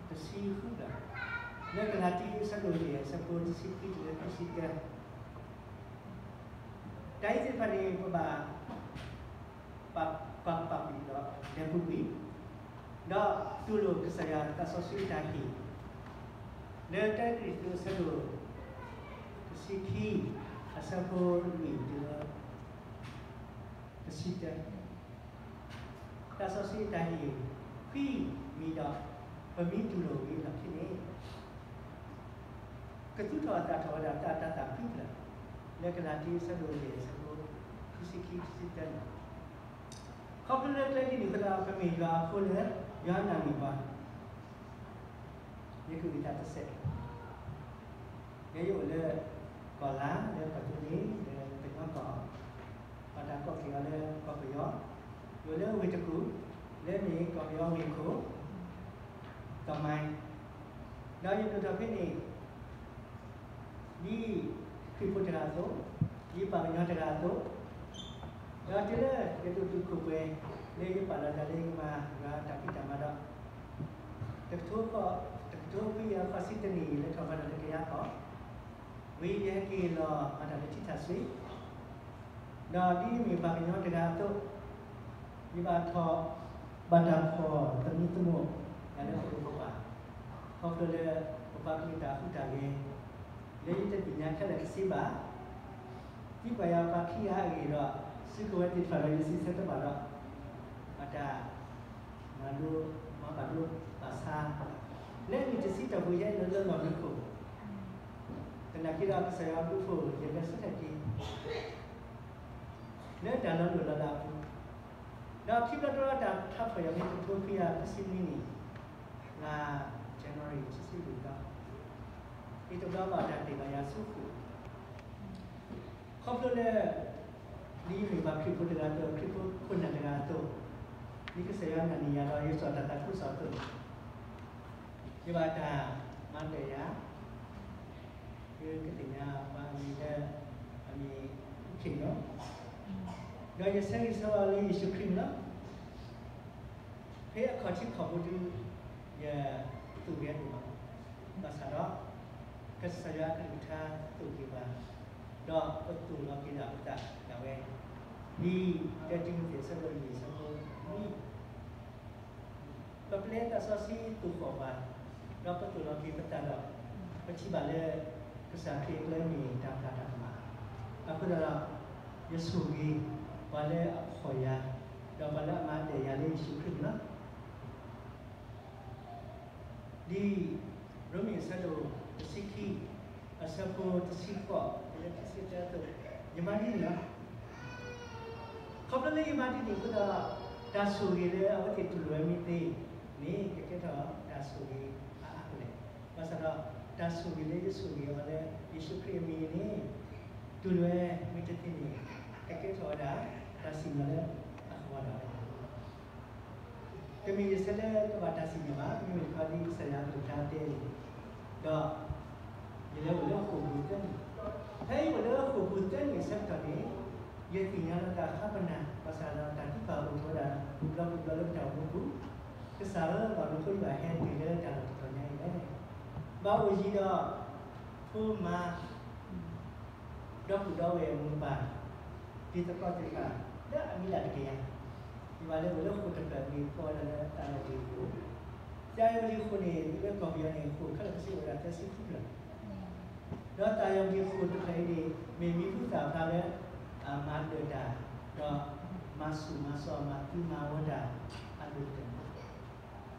တဆံဃုဘၣ်, လၢကလၤတံ အဆၢဒိၣ်ယဲၢ် အဆၢဖိတဆံခွံတုၤလၢခံဆံတၢ တၢ်အံၤသ့ၣ်တဖၣ်န့ၣ် ပဘၣ် ပာ်ပာ်ကွံာ်ဒီး လဲၤပူၤကွံာ်, ဒီးတူၢ်လိာ်ကစၢ်ယွၤသးစီဆှံတၢ်ဟ့ၣ်, လၢတၢကရံၣ်သူး အဆၢဒိၣ်တဆံခံ အဆၢဖိလွံၢ်တုၤလၢ တဆံတၢ သးစီဆှံတၢ်ဟ့ၣ် ဃံမံၤဒီး ပမ့ၢ်တူၢ်လိာ်ဝံၤအလီၢ်ခံန့ၣ် ကသူၣ်ထီၣ်အသးထီၣ်ဝဲဒၣ်တၢ်တၤသၣ်ဃံဖျၢၣ်, လၢကလၤတံ အဆၢဒိၣ်ယဲၢ် အဆၢဖိ ခံဆံခံ ခံဆံတၢန့ၣ်, ခီဖျိလၢကျဲဒ်န့ၣ်အဃိဒီး ပမ့ၢ်ယွၤအဖိလၢ ယွၤနာ်န့ၢ်ပှၤ ယကဂံၢ်တၢ်တစဲး, ယဲယအိၣ်လၢ ကီၢ်လါ လၢကီၢ်သူလ့ၤ လၢကညီကီၢ်, ဘၣ်တၢ်ကိးက့ၤအီၤလၢကီၢ်ပယီၤ, ယအိၣ်လၢဝ့ၢ်တကူၣ် လၢမ့ၢ်ကီၢ်ပယီၤဝ့ၢ်ခိၣ် ကမၤ, ဒီးယဒိၣ်ထီၣ်ဖဲန့ၣ် ဒ်ခရံာ်ဖိတဂၤအသိး, ဒ်ပှၤကညီတဂၤအသိး, ဒီးတုၤလၢယဒိၣ်တုာ်ခိၣ်ပှဲၤ လၢယပာ်လီၤသးလၢယကမၤယွၤတၢ်ဖံးတၢ်မၤဒီး, တကထိဃိး, တကထိခွံကယၤဃိးဆံတနံၣ် ယလဲၤထီၣ်ဘါထီၣ်လၢကယၤကီၢ်, ဝံၤယဟဲက့ၤလီၤမၤတၢ်လၢထံထၣ်စွ့ ဒီးဒ်မ့ၢ်ပှၤကညီတဂၤအသိး, ယဘၣ်ထီၣ်, ဘၣ်တၢ်ဖီၣ်သမံသမိး ယၤလၢပဒိၣ်ပပှၢ်, ခီဖျိလၢ ပပှၤကလုာ်တၢ်ဟူးတၢ်ဂဲၤ လၢယတသ့ၣ်ညါခဲလၢာ်တဆံဘၣ်, ဒ်ပှၤယၤပှၤခံဂၤအဂ့ၢ်ဒီး စုကဝဲၤသ့ၣ်တဖၣ်ဒီးယစံးဆၢတဘၣ်ဒီး, ဘၣ်တၢ် မၤလိ, မၤဘၣ်လိဘၣ်ဆါ, လၢအနံၣ်တဆံတီၢ်ပူၤ ယဟဲနုာ်လၢလီၢ်မံခိၣ်, သနာ်က့ဒီးကစၢ်ယွၤအဘျုးအဖှိၣ် ယလဲၤဆူထၢၣ်က့ၤ လၢတၢ်လီၤလိၢ်လီၤလးအပူၤ, ဒီးခံဘျီတဘျီ တၢ်ထါဖှီၣ်ယၤမ့ၢ်တကထိခွံကယၤခံဆံနွံနံၣ်, လါ January ခံဆံလွံၢ်သီ, ယတဘျီဘၣ်တၢ်တ့ၢ်လီၤယၤဆူဃိာ် ခီဖျိလၢ ဒ်ယမ့ၢ်ပှၤခရံာ်ဖိတဂၤအသိး, ခရံာ်ဖိခိၣ်နၢ်တဂၤအသိး, ဒ်ကစၢ်ယွၤနာ်န့ၢ်ယၤဒီး ယစိာ်တၢ်သးခုကစီၣ်အသိးန့ၣ်, ယဘၣ်တၢ်မၤတၢ်ယၤ, ယ ကသ့ၣ်ညါပှၤအမံၤလၢ အမံၤ ခ့ၣ်နီၤ, ဒီးယဆၢဂ့ၤဆၢဝါလၢယ့ၣ်ၡူးခရံာ်န့ၣ်လီၤ. ဖဲအခီၣ်ထံးခီၣ်ဘိဒု ယသူၣ်ဂဲၤဒိၣ်မး, ဘၣ်ဆၣ်ဒီး ကစၢ်ယွၤအကလုၢ်ကထါသိၣ်က့ၤပှၤ, ဒီးပသူၣ်လီၤက့ၤဒၣ်ပသးဒၣ်ဝဲ, ဒ်တၢတံၤမသ့း အဆၢဒိၣ်လွံၢ် အဆၢဖိနွံ ပပျဲသးစီဆှံသူၣ်ဃီၣ်ပှၤ, ဒီးပသူၣ်လီၤက့ၤပသးဒီး ပထံၣ်ဘၣ်လၢ ကစၢ်ခရံာ်အကျဲမ့ၢ်တၢ်ဖျါတၢ်ကမၣ်, အဃိသတးဒီး ယဆိၣ်ဂ့ၤ ပှၤလၢအဖှီၣ်ယၤ, ဒီးပှၤလၢအမၤဒၣ်ယၤလၢယ့ၣ်ၡူးခရံာ်န့ၣ်လီၤ. ဒ်ရိမ့ၤအဆၢဒိၣ်တဆံခံ အဆၢဖိတဆံဃိး တုၤလၢခံဆံတၢအသိး, ယမၤဒ်န့ၣ်လီၤ. ခီဖျိလၢယမၤဒ်န့ၣ်အဃိဒီး တၢ်ဆိၣ်ဂ့ၤလၢအဝဲသ့ၣ်တူၢ်လိာ်ဝဲမ့ၢ်သ့န့ၣ် ကကဲထီၣ်တၢ်ဆိၣ်ဂ့ၤအါအါကလဲာ်, ဘၣ်ဆၣ်ဒီး တၢ်ဆိၣ်ဂ့ၤလၢယဆိၣ်ဂ့ၤအီၤလၢယ့ၣ်ၡူးခရံာ်အမံၤန့ၣ် တူၢ်လိာ်ဝဲမ့ၢ်တသ့န့ၣ် ကကဲထီၣ်ဝဲဒၣ် တၢ်စံၣ်ညီၣ်လၢအဃီဒၣ်ဝဲ တမ့ၢ်ယဆၢလၢကဘၣ်တၢ်စံၣ်ညီၣ်ဘၣ်, မ့မ့ၢ်တခီဒ်ကစၢ်ယွၤအကလုၢ်ကထါတဲန့ၣ်, ဒီး ယလဲၤအိၣ်လၢဃိာ်ပူၤသၢနံၣ်, ဖဲယအိၣ်လၢဃိာ်ပူၤသၢနံၣ်အဆၢကတီၢ်န့ၣ်, ယသ့ၣ်ညါလီၤတၢ်ဃါပနၢ်, ဘၣ်ဆၣ်ဒီးတၢ်သံကွၢ်အိၣ်ထီၣ်ဝဲဒၣ် ပူၤဘျီပူၤဘျီလၢပတၢ်အိၣ်မူပူၤ, ကစၢ်ဧၢ, ဘၣ်မနုၤအဃိယဘၣ်ဟဲတုၤလၢတၢ်လီၢ်တတီၤညါအံၤလဲၣ်. ဘၣ်အိၣ်ယံၤဒီး ဖိမါ ဒီပုၢ်ဒီဝဲၢ်မိၢ်ပၢ် တံၤသကိးသ့ၣ်တဖၣ် လၢအမံၤလၢ်တကယၤ, ယဘၣ်လဲၤအိၣ်လၢဃိာ်တဖျၢၣ် မ့ၢ်ကိးဝဲဒၣ်လၢ သးယီၣ်ဒံၣ်အဃိ, သးယီၣ်ဒံၣ်အဃိန့ၣ် လၢကီၢ်ပယီၤန့ၣ် ဃိာ်ခဲလၢာ်ခဲဆ့အိၣ်ဝဲဒၣ်သၢဆံဃုဖျၢၣ်, ဒီးသးယီၣ်ဒံၣ်အဃိာ်တဖျၢၣ်အံၤန့ၣ် မ့ၢ်မံၤဟူသၣ်ဖျါလၢ အမၤဒၢၣ်တၢ်, ဒီးမၤဆူၣ်မၤစီၤ မၤသံမၤဝီတၢ် အဒိၣ်ကတၢၢ်န့ၣ်လီ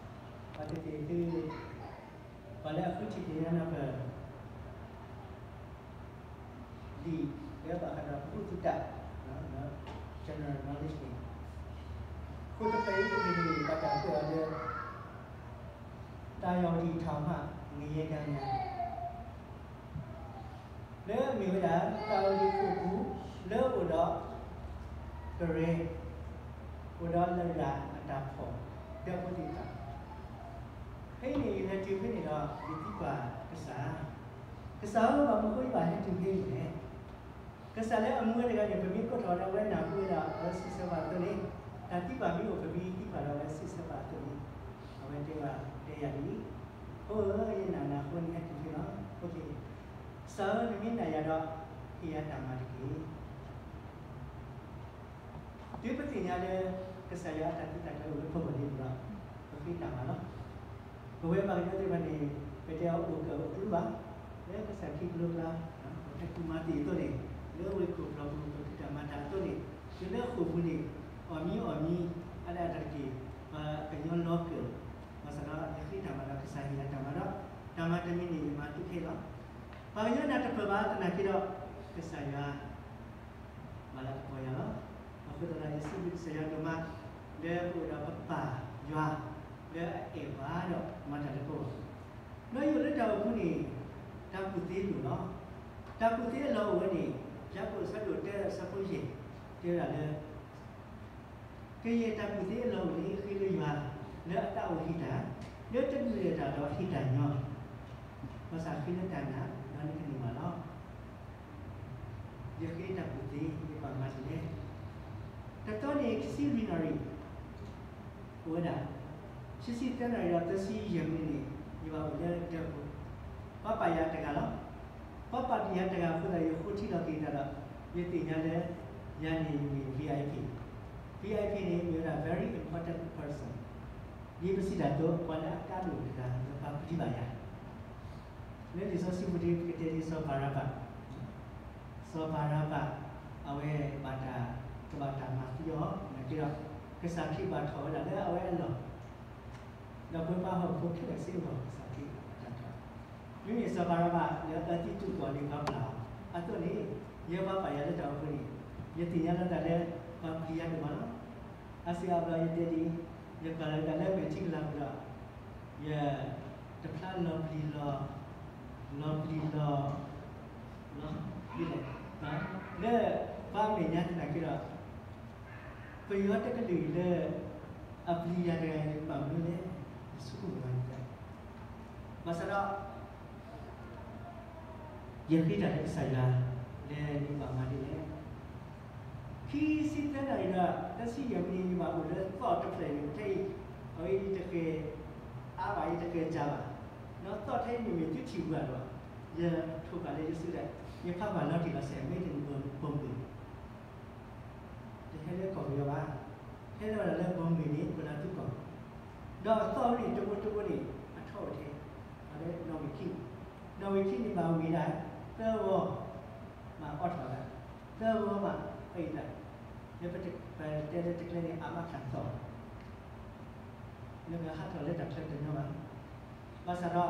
ၤ. ဘၣ်သ့ၣ်သ့ၣ်သု ပှၤလၢအဃုထံၣ်သ့ၣ်ညါနၢ်ပၢၢ် ဒ်လၢဘၣ်ဃးဒီးပူသူတၢ် general knowledge န့ၣ်, ဃိာ်တဖျၢၣ်အံၤန့ၣ် ဘၣ်တၢ်ကွဲးအီၤလၢ သးယီၣ်ဒံၣ်ထီၣ်မး ငရဲလမ်းညွှန် လၢအမ့ၢ်ဝဲဒၣ် သးယီၣ်ဒံၣ်ဃိာ်ပူၤ လၢအိၣ်ဒီး ကရၢ, အိၣ်ဒီးလရာ်အတၢ်ဖီၣ် ဒီးဖိသ့ၣ်တဖၣ်, ဖဲအံၤန့ၣ် ယလဲၤတုၤဖဲန့ၣ်ဒီး ယသံကွၢ်ကစၢ်, ကစၢ်ဧၢ, ဘၣ်မနုၤအဃိယဘၣ်ဟဲတုၤဖဲအံၤလဲၣ်. ကစၢ်လၢအမူဝဲတဂၤန့ၣ် ပမ့ၢ်ကိးထီၣ်ဒီးအဝဲနၢ်ဟူဝဲဒၣ်အဝဲစံးဆၢပှၤအသိးန့ၣ်, တၢ်သံကွၢ်မ့ၢ်အိၣ် ပမ့ၢ်သံကွၢ်ဒီးအဝဲစံးဆၢပှၤအသိးန့ၣ်, အဝဲတဲဘၣ်တဲယၤဒ်အံၤ, ဖိဧၢ, ယနာ်နၤအဃိန့ၣ် ဟဲတုၤဖဲလီၤ. ကစၢ်ဧၢ, နမ့ၢ်နာ်ယၤဒီး ဟ့ၣ်ယၤတၢ်မၤတက့ၢ်. တုၤပသ့ၣ်ညါလၢ ကစၢ်ယွၤအတၢ်သံတၢ်ကျိၤအိၣ်လၢပဂီၢ်လံန့ၣ်ဒီး ပဃ့တၢ်မၤလီၤ. ပဝဲပှၤကညီသ့ၣ်တဖၣ်န့ၣ် ပတဲအီၤအိၣ်ကၢၣ်အိၣ်ကျူဘၣ်, လၢကစၢ်ခရံာ်ကလိကျါ, ပတၢ်ကူၣ်မၤသ့ၣ်အသိးန့ၣ်, လၢဝ့ၢ်ခိၣ်ဖျီၣ်ပူၤ ပဖံးတၢ်မၤတၢ်အသိးန့ၣ်, တုၤလၢဃိာ်ပူၤန့ၣ်, အီၣ်မံအီၣ်မံ, အါဒၣ်တၢ်တက့ၢ်, ပှၤကညီလီၤကၢၣ်, ဘၣ်ဆၣ်ဒီးယဃ့တၢ်မၤဒီး ကစၢ်ဟ့ၣ်ယၤတၢ်မၤဒီး, တၢ်မၤတမံၤန့ၣ် ယမၤသ့ခဲလီၤ. ပှၤကညီနၢ်တပၢၢ်ဘၣ်သနာ်က့ဒီး, ကစၢ်ယွၤ မၤလၤကပီၤယၤလီၤ. အဃိသတးဒီး ယစံးဘျုးကစၢ်ယွၤဒိၣ်မး လၢပအိၣ်ဒီးပပၢ်ယွၤ လၢအအဲၣ်ပှၤဒီးမၤတၢ်လၢပဂီၢ်, ဒီးယအိၣ်လၢတၢ်အိၣ်မူန့ၣ် တၢ်ကူၣ်သ့လိၣ်လီၤ. တၢ်ကူၣ်သ့အလီၢ်အိၣ်ဝဲန့ၣ် ယၤကိာ်အဆၢဒိၣ်တၢအဆၢဖိယဲၢ် တဲဝဲဒၣ်လၢ ကယဲၢ်တၢ်ကူၣ်သ့အလီၢ်အိၣ်န့ၣ် ဃ့လၢယွၤ လၢအသးအိၣ်ဟ့ၣ်တၢ်, လၢတနုာ်လၢၤတၢ်ဒီးဟ့ၣ်တၢ်ညီ, ဘၣ်ဆၣ်ဃ့လၢတၢ်နာ် ဒီးနကန့ၢ်ဘၣ်လီၤ. ယဃ့တၢ်ကူၣ်သ့ ယဘၣ်မၤဒ်လဲၣ်. တတီန့ၣ် ခံဆံလွံၢ်နၣ်ရံၣ် အိၣ်ဝဲဒၣ်, ခံဆံသၢနၣ်ရံၣ်ဒီးသၢဆံယဲၢ်မံးနံးန့ၣ် ယဘၣ်အိၣ်လၢဒၢးပူၤ, ပှၤပာ်ယၤတဂၤလီၤ. ပှၤပာ်ယၤတဂၤအဃိသတး ယဃိထံလီၤက့ၤသးဒီး ယသ့ၣ်ညါလၢ ယၤန့ၣ်ယမ့ၢ် VIP, VIP န့ၣ် မ့ၢ်ဝဲဒၣ် very important person, ဒ်ပစံးတၢ်အသိး ပှၤလၢအကါဒိၣ်တဂၤ လၢပှၤပျံၤဘၣ်ယၤ လၢလံာ်စီဆှံပူၤဒ် ပကတဲဒ်စီၤဘၤရဘၤ, စီၤဘၤရဘၤ အဝဲဘၣ်တၢ်, ကဘၣ်တၢ်မၤသံအီၤ နာ်က့ဒီး ကစၢ်ခရံာ်ဘၣ်ထီၣ်ဝဲဒၣ်လၢအဝဲအလီၢ်, ဒီးပဝဲပှၤဟီၣ်ခိၣ်ဖိခဲလၢာ်စ့ၢ်ကီး ကစၢ်ခရံာ်ဘၣ်တၢ်ထီၣ်, မ့မ့ၢ်စီၤဘၤရဘၤလၢအအၢသံတူၢ်ဃီၤန့ၣ် ပှၤပျၢ်အီၤအသိးန့ၣ်, ယဲပှၤပာ်ယၤလၢတၢ်အိၣ်ဖှိၣ်န့ၣ်, ယသ့ၣ်ညါလီၤတၢ်လၢ ပှၤပျံၤယၤဒိၣ်မးလီၤ. အစံးအဘျီယတဲဒ်အံၤ, ယပျၢ်လီၤတၢ်လၢမဲာ်ထံကလၤပူၤဒီး ယတဖျါလီၤပျံၤလီၤ, လီၤပျံၤလီၤ, လီၤပျံၤလီၤ, လၢပှၤမဲာ်ညါသနာ်က့ဒီး, ပယီၤတကလုာ်လၢ အပျံၤယၤတဂၤန့ၣ် ဘၣ်မနုၤလဲၣ်, ယဆိကမိၣ်လီၤယသး, ဘၣ်ဆၣ်ဒီး ယဃ့တၢ်လၢကစၢ်ယွၤ လၢယဘၣ်မၤဒ်လဲၣ်. ခံဆံသၢနၣ်ရံၣ်ဒီး တဆံယဲၢ်မံးနံး ယဘၣ်အိၣ်လၢသီၣ်တဖျၢၣ်အံၤန့ၣ် ထဲအံၤ အဝဲယတဃဲၤ အါဘၣ် ယတဃဲၤစှၤဘၣ်, ဒီးသီၣ်ထဲအံၤန့ၣ်မ့ၢ်သုထံၣ်ဝဲလီၤ. ယထိၣ်ဃာ်လၢယစုဒၣ် ယဖးဘၣ်လီၤတံၢ်လီၤဆဲး မ့ၢ်တနံၤဘိးဘုၣ် တဟဲလၢကီၢ်ပယီၤဘၣ်, ဟဲလၢဝဲဒၣ်လၢဘီမ့ၤန့ၣ် ပလၤသုကီၢ်, ဒီးအသီၣ်န့ၣ် တဘိတဘိန့ၣ် အထီၣ်ဝဲထဲ အဝဲနီၣ်ဝံာ်ခံ, နီၣ်ဝံာ်ခံန့ၣ် ဘၣ်ဝံၤဒၣ် သၢဂီၤ မၤအီထီၣ်ဒၣ်, သၢဂီၤမး ပအံသၣ်, လၢပတဲလၢတကျဲန့ၣ် အမးခးသီၣ် လၢပဟးထီၣ်လၢတၢ်ချၢတညီဘၣ်. ဘၣ်ဆၣ်ဒီး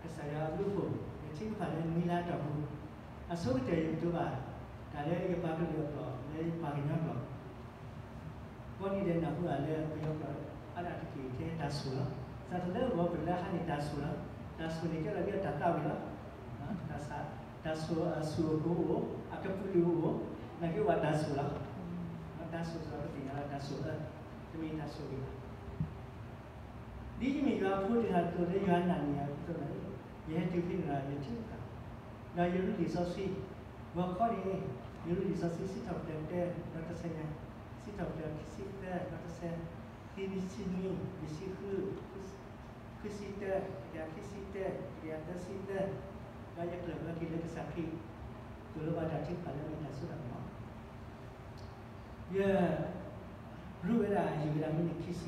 ကစၢ်ယွၤအဘျုးအဖှိၣ် ယထံၣ်တဖၣ်လၢနွံလါအတီၢ်ပူၤ, အဆိကတၢၢ်ယကတိၤဘၣ် တၢ်လၢယပှၤကလုာ်အကျိာ် လၢယပှၤကညီကျိာ်, ဘီနံၤဒဲးနၢ်ဟူဘၣ်လၢပယီၤကျိာ် အါဒၣ်တက့ၢ်ထဲတၢ်ဆိၣ်လီၤ. စးထီၣ်လၢဂီၤပလၢဟါန့ၣ်တၢ်ဆိၣ်လီၤ. တၢ်ဆိၣ်န့ၣ်ကဲထီၣ်ဒ်တၢ်သးဝံၣ်လီၤ. တၢ်ဆိၣ်အဆူၣ်အကိၢ်အိၣ်, အကပုာ်လုာ်အိၣ်, နာ်က့ဝဲတၢ်ဆိၣ်လီၤ. တၢ်ဆိၣ်စ့ၢ်ကီးပသ့ၣ်ညါလၢတၢ်ဆိၣ်အၢ, တမ့ၢ်တၢ်ဆိၣ်ဂ့ၤဘၣ်. ဒ်ယမ့ၢ်ယွၤအဖိတဂၤအသိးလၢယွၤနာ်န့ၢ်ယၤအသိးန့ၣ်, ယဟဲတုၤဖဲန့ၣ်ဒီးယထံၣ်တဖၣ်, ဒီးယရူလံာ်စီဆှံ, ဂီၤခီန့ၣ် ယရူလံာ်စီဆှံ စံးထီၣ်ပတြၢၤတၢ ဒီးတဆၢညါ, စံးထီၣ်ပတြၢၤခံဆံသၢ ဒီးတဆၢ, ခံဆံနွံ, ယဆံဃု, ဃုဆံတၢ, တကယၤခံဆံတၢ, တကယၤသၢဆံသၢ, ဒီးယကျၢၢ်ဘၢက့ၤလၢကစၢ်ခရံာ်, သိၣ်လိပှၤတၢ်ထုကဖၣ်လၢအမ့ၢ်တၢ်စိတၢ်ကမီၤ ယရူဝဲဒၣ် ယံာ်ဝဲဒၣ်မံးနံးခံဆံ, ယ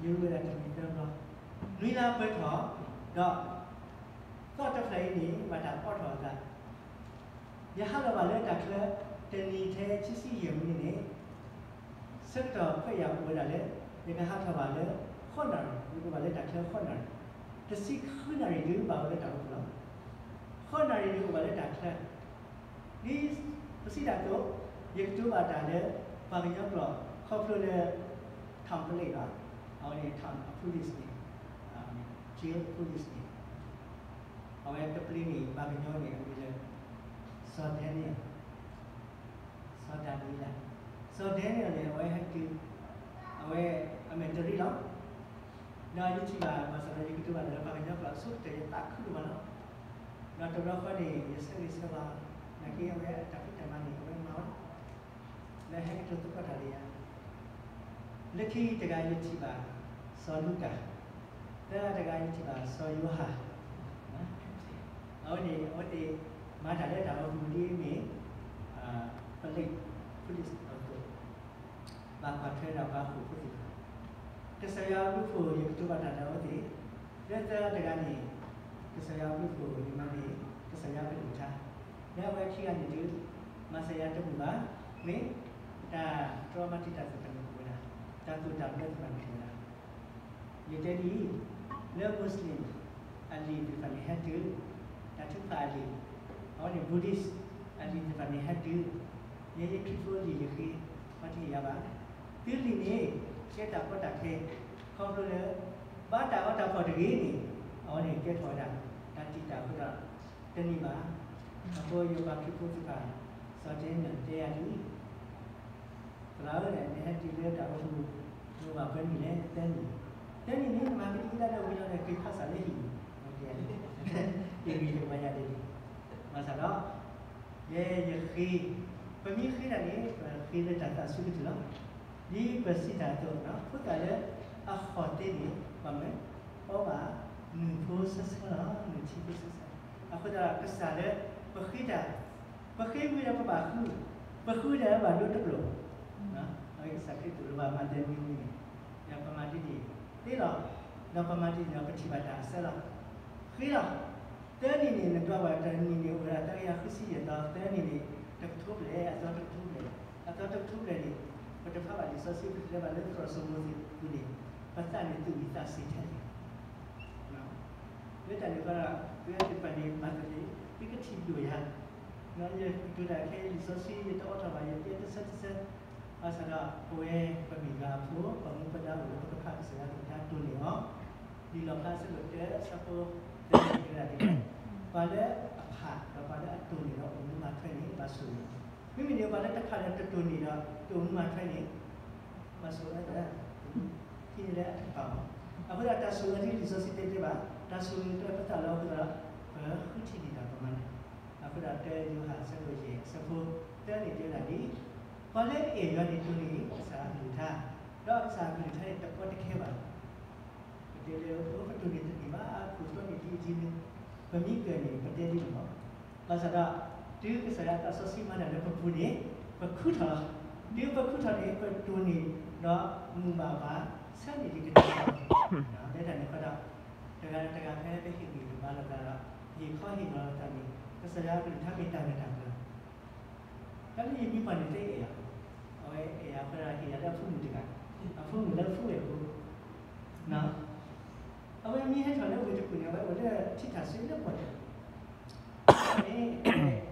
ရူဝဲဒၣ်တနံၤသၢဘျီ, နွံလါပၢၢ်ထီၣ်, ဒီး သီၣ်တဖျၢၣ်အံၤန့ၣ် ဘၣ်တၢ်အီထီၣ်အသး, ယဟးလီၤဘၣ်လၢတၢ်ချၢ တနံၤထဲခံဆံယဲၢ်မံးနံးန့ၣ် ဆၢကတီၢ်ဖဲယၤအိၣ်ဝဲဒၣ်လၢ ယကဟးထီၣ်ဘၣ်လၢ ဃိးနၣ်ရံၣ်, ယကဘၣ်လၢတၢ်ချၢဃိးနၣ်ရံၣ်, တဆံဃုနၣ်ရံၣ်ဒုးဘၣ်ဝဲလၢတၢ်အိၣ်ဖှိၣ်လီၤ. ဃိးနၣ်ရံၣ်ဒုးအိၣ်ဘၣ်လၢတၢ်ချၢ, ဒ်ပစံးတၢ်အသိး, ယကတိၤဘၣ်တၢ်လၢ ပှၤကညီကျိာ် ခီဖျိလၢ town police လီၤ. အဝဲန့ၣ် town police န့ၣ်, jail police န့ၣ်, အဝဲတပျ့ၤန့ၣ် ပှၤကညီန့ၣ် အမံၤလၢ စီၤဒဲနံယၤ စီၤဒၤနံယၤ, စီၤဒၤနံယၤန့ၣ် အဝဲဟဲတုၤ, အဝဲအမဲာ်တရံးလီၤ. ဒီးယထံၣ်ဘၣ် ဘၣ်ဆၣ်ဒီးယကတိၤဘၣ်တၢ်လၢပှၤကညီကျိာ်အဆိကတၢၢ် ယသးခုဒိၣ်မးလီၤ. ဒီးတဘျီဃီန့ၣ် ယဆၢဂ့ၤဆၢဝါ, နာ်က့အဝဲအတၢ်ဖံးတၢ်မၤန့ၣ် အဝဲမၤဝဲ လၢဟဲကတိၤသကိးတၢ်ဒီးယၤ, လၢခံတဂၤယထံၣ်ဘၣ် စီၤလူကၣ်, သၢဂၤတဂၤယထံၣ်ဘၣ်စီၤယိၤဟၣ်, အဝဲန့ၣ် အဝဲသ့ၣ်မၤတၢ်လၢတၢ်အိၣ်မူဒ်အမ့ၢ် police, police အသိး, ဘၣ်ကွၢ်ထွဲဒီးပှၤဟီၣ်ခိၣ်ဖိသ့ၣ်တဖၣ်, ကစၢ်ယွၤအဘျုးအဖှိၣ် ယကတိၤဘၣ်တၢ်ဒီးအဝဲသ့ၣ်, လၢသၢဂၤတဂၤန့ၣ် ကစၢ်ယွၤအဘျုးအဖှိၣ် ယမၤန့ၢ် ကစၢ်ယွၤအကလုၢ်ကထါ, လၢအဝဲခံဂၤန့ၣ်ဒုး မၤစၢၤယၤတမုာ်ဘၣ်, မ့ၢ်တၢ်တြီမၤတံာ်တာ်သ့ၣ်တဖၣ်န့ၣ်အိၣ်ဝဲဒၣ်, တၢ်သိၣ်တၢ်ဘျၢသ့ၣ်တဖၣ်န့ၣ်အိၣ်ဝဲဒၣ် ယတဲဒ်အံၤ, လၢ Muslim အလံာ်သ့ၣ်တဖၣ်န့ၣ်ဟဲတုၤ, တၢ်ထုကဖၣ်အလံာ်, အဝဲန့ၣ် Buddhist အလံာ်သ့ၣ်တဖၣ်န့ၣ်ဟဲတုၤ, ယဲယခရံာ်ဖိလံာ်ယဃ့, ပှၤတဟ့ၣ်ယၤဘၣ်. သုလံာ်န့ၣ် ကဲတၢ်ကီတၢ်ခဲ, ခီဖျိလၢ ဘၣ်တၢ်အီတၢ်ဖီၣ်တဂ့ၤန့ၣ်, အဝဲန့ၣ်ကဲထီၣ်ဝဲဒၣ် တၢ်တံာ်တာ်အဃိဒီး တန့ၢ်ဘၣ်. အဃိယပှၤခရံာ်ဖိသ့ၣ်တဖၣ် စီၤဒဲနံယၤတဲယၤဒ်အံၤ သရၣ်ဧၢ, နဟဲတုၤလၢတၢ်အိၣ်မူ နအိၣ်ဘၣ်ပှဲၤနံၣ်လဲၣ်, သၢနံၣ်, သၢနံၣ်န့ၣ် နမၤကဒံကဒါဒီးဝံၤလီၤဒီး က့ၤခးစၢ်လၢဟံၣ်, ယဂံၢ်ယဘါယၤဒ်န့ၣ်, ဘၣ်ဆၣ်ဒီး ယဲယဃ့, ပမ့ၢ်ဃ့တၢ်န့ၣ် ပဃ့လၢတၢ်သးဆူၣ်ကတုၢ်လီၤ. ဒ်ပစံးတၢ်အသိး, ဖိသၣ်လၢအဃိၣ်သ့န့ၣ် ပှၤမၢအီဘၣ် နုၢ်ဖိဆၢဆၢလီၤ, နုၢ်ထံဖိဆၢဆၢ, အဃိသတးဒီးကစၢ်လၢ ပဃ့တၢ် ပဃ့ဝံၤဒီးပဘၣ်ဃု, ပဃုဒီးဘၣ်ဒိတဘျီ, အဝဲကစၢ်ခရံာ်သိၣ်လိပှၤမၤသဲမံမံန့ၣ်, ဒီးပမၤဒ်န့ၣ်သ့လီၤ, ဒီးပမၤဒ်န့ၣ်ဒီးပထံၣ်ဘၣ်တၢ်အဆၢလီၤ. ဃ့လီၤ. သၢနံၣ်န့ၣ် နဒွးဘၣ်တနံၣ်န့ၣ် အိၣ်ဝဲဒၣ်သၢကယၤဃုဆံယဲၢ်သီ, သၢနံၣ်န့ၣ် တကထိဘျဲၣ်, အသီတကထိဘျဲၣ်, အသီတကထိဘျဲၣ်န့ၣ် ပတဖးဘၣ်လံာ်စီဆှံ ပတလဲၤဘၣ်လၢသရိာ်စိမိၤသ့ၣ်ပူၤန့ၣ် ပသးန့ၣ်သူၣ်ဝံၤသးစ့ၤထဲလဲၣ် လၢတၢ်န့ၣ်ဃီဒီး သုဝဲသ့ၣ်တဖၣ်န့ၣ် မၤသးန့ၣ် သုကထံၣ်ဒိၣ်ယၤ, ယကတိၤတၢ်ခဲအံၤလံာ်စီဆှံ ယတအိးထီၣ်ဘၣ် ယတဲတဆၢတဆၢ, ဘၣ်ဆၣ်ဒီး ပဝဲပမ့ၢ်ယွၤအဖိ ပှၤမူပှၤဒါအိၣ်လၢပကဖးကစၢ်ယွၤကလုၢ်ကထါ တိၢ်န့ၢ်အီၤ, လံာ်လီၣ်ဖျါအဆၢဒိၣ်တၢ အဆၢဖိသၢန့ၣ် တဲဝဲဒၣ်ဒ်လဲၣ်, ပှၤလၢအဖးဒီးပှၤလၢအတိၢ်န့ၢ်ဒီးအိၣ်မူမၤထွဲန့ၣ် ဘၣ်ဆိၣ်ဂ့ၤ, မ့မ့ၢ်န့ၣ် ပှၤလၢတဖးဒီးတတိၢ်န့ၢ်ဒီးတအိၣ်မူမၤထွဲန့ၣ် ဘၣ်ဆိၣ်အၢသၢ, ထံၣ်န့ၢ်လၢအတကပၤဘၣ်. အဃိဒီးတၢ်ဆိၣ်အၢဒ်လံာ်စီဆှံတဲတဲဘၣ်, တၢ်ဆိၣ်ဂ့ၤကတၢၢ်ပသးလီၤအဃိဒီး ပဃုထံၣ်န့ၢ်တၢ်ပမၤန့ၣ်, လၢယိၤဟၣ်အဆၢဒိၣ်ယဲၢ်အဆၢဖိတၢန့ၣ်တဲဝဲဒၣ်ဒ်, ပှၤလၢအအဲၣ်ယွၤန့ၣ်တိၢ်န့ၢ်ကစၢ်အကလုၢ်ကထါ, ဒီးကစၢ်အကလုၢ်ကထါန့ၣ်တကီတခဲဘၣ်. ပတဲလၢပတိၢ်န့ၢ်တန့ၢ်ဘၣ် အခိၣ်တီန့ၣ်ဒ်အံၤဒ်နုၤ, ပမ့ၢ်ကၢၢ်န့ၣ် ပတဲဒ်န့ၣ်လီၤ. ဘၣ်ဆၣ်ဒီး တုၤကစၢ်ယွၤသးစီဆှံမၤတၢ်လၢပပူၤန့ၣ် ပခူထီၣ်လီၤ. တုၤပခူထီၣ်န့ၣ် ပတိၢ်န့ၢ်ဒီးမုာ်ဘၣ်ပှၤ ဆၢန့ၢ်ဒံးကစၢ်ယွၤ, လၢတၢ်န့ၣ်အဃိဒီး တဂၤတဂၤဖဲပဟ့ၣ်ဂံၢ်ဟ့ၣ်ဘါလိာ်သးဒီး ဟ့ၣ်ခီဟ့ၣ်နီၤလိာ်သးန့ၣ် ကစၢ်ယွၤအကလုၢ်ကထါမ့ၢ်တၢ်ဂၢၢ်တၢ်ကျၢၤ တၢ်လၢယမံၤပှၢ်န့ၣ် တအဲၣ်ယၤ, အဝဲအဲၣ်ယၤအဃိဒီး ဟ့ၣ်ယၤလၢအဖိမုၣ်တဂၤ, အဖိမုၣ်လၢအဖှူဝဲၢ်အဃိ, အဝဲမ့ၢ်ဟဲထီၣ်လၢဝ့ၢ်တကူၣ်န့ၣ် အဝဲအိၣ်လၢထံထၣ်စွ့လၢပှၢ်န့ၣ်, န့ၣ်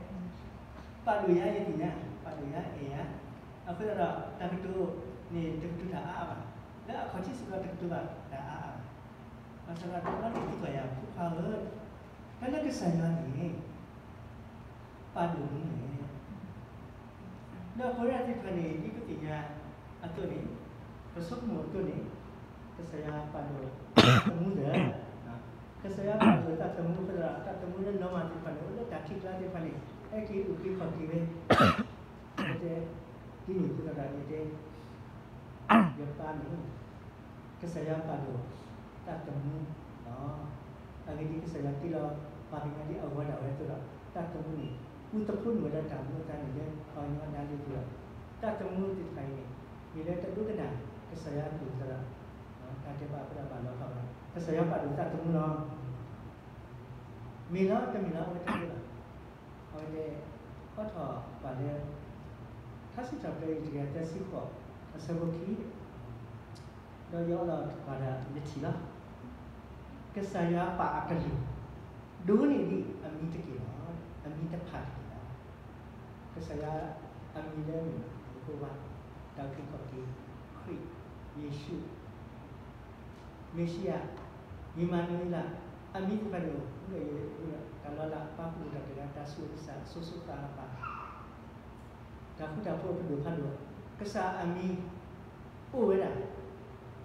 ပာ်ဒိၣ်ယၤယသ့ၣ်ညါ, ပာ်ဒိၣ်ယၤအဲၣ်ယၤ, အဃိသတးဒီး တၢ်ကတိၤန့ၣ် တကတိၤတၢ်အါအါဘၣ်, လၢအခီၣ်ထံးစ့ၢ်ကီးတကတိၤဘၣ်တၢ်အါအါဘၣ်. ဘၣ်ဆၣ်ဒီးတဘျီန့ၣ်သံကွၢ်ယၤ ဖိခွါဧၢ, တၢ်လၢကစၢ်ယွၤန့ၣ် ပာ်ဒိၣ်မနုၤလဲၣ်. လၢအပဝဲဒၣ်သ့ၣ်တဖၣ်န့ၣ် ဒ်ပသ့ၣ်ညါအသိးန့ၣ်, ပဆိကမိၣ်အသိးန့ၣ်, ကစၢ်ယွၤပာ်ဒိၣ်သမူသ့ၣ်, ကစၢ်ယွၤပာ်ဒိၣ်သးသမူအဃိသတးဒီး သးသမူလၢနီၢ်မၤသ့ၣ်တဖၣ်န့ၣ် အိၣ်လၢတၢ်ထံကျါသ့ၣ်တဖၣ်န့ၣ် ဟဲက့ၤအိၣ်က့ၤခီၣ်က့ၤဝဲ, ယတဲ, ဒ်န့ၣ်အဃိသတးဒီး ယတဲ ယပၢ်န့ၣ် ကစၢ်ယွၤပာ်ဒိၣ်သးသမူလီၤ. အဂ့ၢ်ဒ်အံၤ, ကစၢ်ယွၤတ့လီၤပှၤကညီဒ်အဂီၤဒၣ်ဝဲအသိးဒီး သးသမူန့ၣ် ဃုသဖှိနုာ်ဝဲဒၣ်တၢ်မူအသါန့ၣ်လၢပှၤကညီအဒါလၢပှၤ, သးသမူသ့ၣ်တဖၣ်အံၤန့ၣ် မ့ၢ်လၢတဒိကနၣ်ကစၢ်ယွၤအကလုၢ်အကထါဒီး တၢ်တဲဘၣ်အဃိဒီးဘၣ်လီၤဖးဝဲ, ကစၢ်ယွၤပာ်ဒိၣ်သးသမူလီၤ. မ့ၢ်လီၤတမ့ၢ်လီၤ အဝဲတသ့ဘၣ်. အဝဲတဲ, ဖီထီၣ်ပှၤလၢ ထါစံးထီၣ်ပတြၢၤ အတကယၤသၢဆံဃိး အဆၢဖိခံ, ဒီးယအီလီၤပှၤဒီး ယထံၣ်လီၤ. ကစၢ်ယွၤပာ်အကလုၢ် ဒိၣ်န့ၢ်ဒံးအမံၤတက့ၢ်လီၤ. အမံၤတဖၣ်တက့ၢ်လီၤ. ကစၢ်ယွၤအမံၤလၢမ့ၢ် ယဟိဝၤ, တၢ်အုၣ်က့ၤခီၣ်က့ၤ, ခရံာ်, ယ့ၣ်ၡူး, မ့ၣ်ၡံအၤ, အံၣ်မၤနူၤအ့လး, အမံၤသ့ၣ်တဖၣ်န့ၣ်အိၣ်, တၢ်လီၤလးပၢ်ကူၣ်တၢ်တဂၤ, တၢ်ဆိၣ်အၢကစၢ်, စိၤစိၤဃၣ်ဃၣ်, တၢ်ဃူတၢ်ဖိးအပဒိၣ်ဖးဒိၣ်, ကစၢ်အမံၤ အိၣ်ဝဲဒၣ်,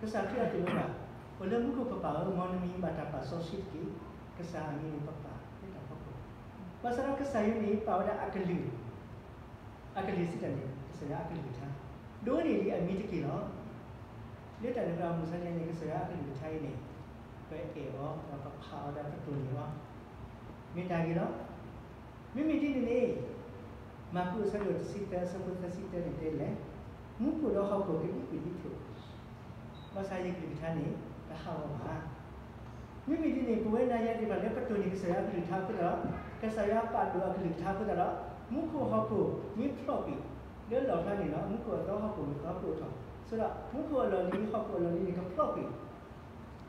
ကစၢ်ခရံာ်အသိးလၢဘၣ်, အိၣ်လၢမူခိၣ်ပပၢ်ဧၢ, မ်နမံၤဘၣ်တၢ်ပာ်စီဆှံတက့ၢ်. ကစၢ်အမံၤန့ၣ်ပပာ်လၢတၢ်ဖီခိၣ်, ဘၣ်ဆၣ်ဒီးကစၢ်ယွၤန့ၣ် ပာ်ဝဲဒၣ်အကလုၢ်, အကလုၢ်စံးတၢ်န့ၣ် ကစၢ်ယွၤအကလုၢ်ကထါ, ဒိၣ်န့ၢ်ဒံးအမံၤတက့ၢ်လီၤ. လၢတၢ်န့ၣ်အဃိ မုၢ်ဆါန့ၣ် ကစၢ်ယွၤအကလုၢ်ကထါအံၤန့ၣ် ပအဲၣ်အီၤ ဒီးပဖးအီၤ ဒီးပတိၢ်န့ၢ်အီၤ မ့ၢ်တၢ်ဂ့ၤလီၤ. မ့မ့ၢ်ဒ်န့ၣ်န့ၣ် မၢ်ကူးအဆၢဒိၣ်တဆံသၢ အဆၢဖိသၢဆံသၢန့ၣ်တဲလဲၣ်, မူခိၣ်ဒီးဟီၣ်ခိၣ်ကဒံကွံာ်ဒံးဖျိး, ဘၣ်ဆၣ်ယကလုၢ်ကထါန့ၣ် တဟးဂီၤဘၣ်. မ့မ့ၢ်ဒ်န့ၣ် ပဝဲနၤယၤသ့ၣ်တဖၣ်လၢပတိၢ်န့ၢ်ကစၢ်ယွၤအကလုၢ်ကထါအဃိသတးဒီး, ကစၢ်ယွၤပာ်ဒိၣ်အကလုၢ်ကထါအဃိသတးဒီး, မူခိၣ်ဟီၣ်ခိၣ်မ့ၢ်ဖျိးကွံာ် လၢလီၣ်ဖျါန့ၣ်လီၤ. မူခိၣ်အသီဟီၣ်ခိၣ်အသီကအိၣ်ထီၣ်, ဆိဒီး မူခိၣ်အလီၢ်လံၤ ဟီၣ်ခိၣ်အလီၢ်လံၤန့ၣ် ကဖျိး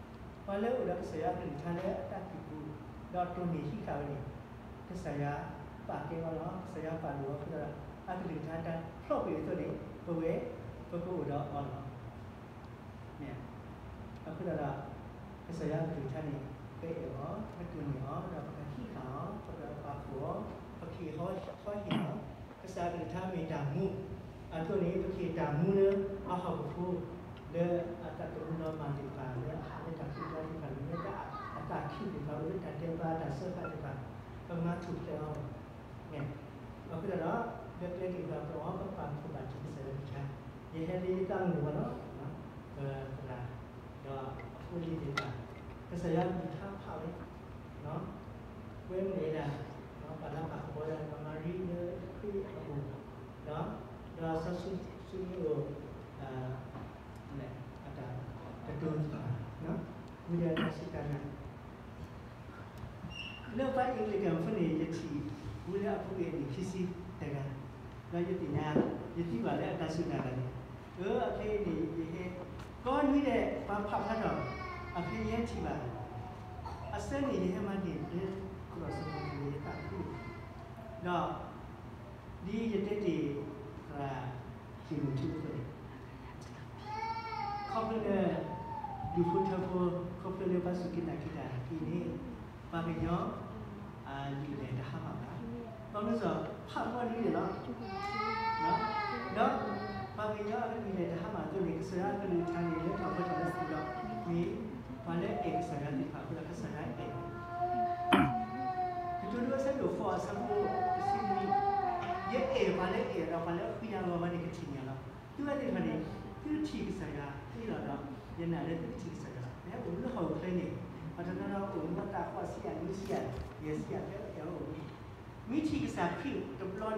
ကွံာ် ပှၤလၢအအိၣ်ဒီးကစၢ်ယွၤအကလုၢ်ကထါလၢအတၢ်သူၣ်ပူၤ, ဒီးတိၢ်န့ၢ်ဟံးဃာ်ဝဲန့ၣ်, ကစၢ်ယွၤပာ်ကဲအီၤလီၤ. ကစၢ်ယွၤပာ်ဒိၣ်အီၤအဃိသတးဒီး, အကလုၢ်ကထါတၢ်ဖျိးကွံာ်အသိးန့ၣ် ပဝဲ ပကအိၣ်ဒီးအီၤလီၤ. အဃိသတးဒီး ကစၢ်ယွၤအကလုၢ်ကထါန့ၣ် ပအဲၣ်အီၤ, ပတိၢ်န့ၢ်အီၤ, ဒီးပကဟံးဃာ်အီၤ, ပကပာ်ဖှိၣ်အီၤ, ပကဟ့ၣ်ခီဟ့ၣ်နီၤ, ကစၢ်အကလုၢ်ကထါမ့ၢ်တၢ်မူအသိးန့ၣ် ပကဟ့ၣ်တၢ်မူလၢပှၤဟီၣ်ခိၣ်ဖိ လၢအသးသမူနီၢ်မၤသ့ၣ်တဖၣ်, လၢအဟးလၢတၢ်ကူၣ်တၢ်သ့ၣ်တဖၣ်, လၢအသးခုသ့ၣ်တဖၣ်, လၢတၢ်ဒဲးဘးတၢ်စၢဃာ်သ့ၣ်တဖၣ်, ပကမၤထူၣ်ဖျဲးအီၤန့ၣ်, အဃိသတးဒီး လၢကျဲသ့ၣ်တဖၣ်အပူၤ ပပာ်ဖှိၣ်ဘၣ်တၢ်ကစၢ်ယွၤကလုၢ်ကထါ, ယဟဲလၢယသးမုၣ်ဘၣ်လီၤ, ပသရၣ်, ဒီးအဖိအလံၤသ့ၣ်တဖၣ်, ကစၢ်ယွၤကလုၢ်ကထါဖးဝဲ, ဝဲမ့ၢ်ဒၣ် ပှၤလၢပာ်ကပီၤဝဲဒၣ် ပှၤမၤရံလၢခရံာ်အပူၤ, ဒီးစီၤၡမူၤအ့လး အတၢ်ကတိၤသ့ၣ်တဖၣ်, ဝံၤဒီးတၢ်စူၢ်တၢ်နာ် လၢပှၤအ့ၣ်ကလံးကၣ်ဖိန့ၣ် ယထံၣ်ဝံၤလၢအပူၤကွံာ်အနံၣ်ခံဆံတဂၤ, ဒီးယသ့ၣ်ညါ, ယသံကွၢ်လၢအတၢ်စူၢ်တၢ်နာ်န့ၣ်, အၢ အခဲအံၤန့ၣ် ယဟဲ, ကိးနွံဒဲး ပှၤဖးဖျါထီၣ်, အခဲအံၤယဟဲထံၣ်ဘၣ်, အဆၢန့ၣ် ယဟဲမၤန့ၢ်လၢ ကီၢ်စၢဖှိၣ်န့ၣ် ယသးခု, ဒီး ဒ်ယတဲတ့ၢ် သရၣ် သ့ၣ်မုၣ်ထူအသိးန့ၣ် ခီဖျိလၢ ဒူၣ်ဖိထၢဖိ ခီဖျိလၢပှၤစူၢ်က့ၤနာ်က့ၤတၢ်အံၤန့ၣ် ပှၤကညီ အလုၢ်အလၢ်တဟါမၢ်ဘၣ်. ဘၣ်မနုၤစ့ၢ် ဖးဖီဒ်န့ၣ်လီၤ. ဒီး ပှၤကညီအလုၢ်အလၢ်တဟါမၢ်အသိးန့ၣ် ကစၢ်ယွၤအကလုၢ်ကထါန့ၣ် လၢထီၣ်ပှဲၤထီၣ်လၢပူၤဒီး မ့ၢ်ပှၤလၢအအဲၣ်ကစၢ်ယွၤသ့ၣ်တဖၣ်အဃိဒီး ကစၢ်ယွၤအဲၣ် ကတိၤဒိအဆၢဒိၣ်ဃိး အဆၢဖိတဆံ ယအဲၣ်ပှၤလၢအဲၣ်ဒီးပှၤလၢဃံယၤဂီၤဘၣ်န့ၣ် ကထံၣ်န့ၢ်လီၤ. သုဝဲသ့ၣ်တဖၣ်န့ၣ် သုထံၣ်ကစၢ်ယွၤသ့လီၤဒီး ယနာ်လၢသုကထံၣ်ကစၢ်ယွၤလီၤ. ပဟဲအိၣ်မူလၢဟီၣ်ခိၣ်ချၢန့ၣ် ပှၤတနီၤနီၤအိၣ်မူအတၢ်ဃိးဆံယဲၢ် နွံဆံယဲၢ် ယဲၢ်ဆံယဲၢ် ဖဲအဲၣ်အိၣ်မူ မ့ၢ်ထံၣ်ကစၢ်ခရံာ်တဘျီန့ၣ်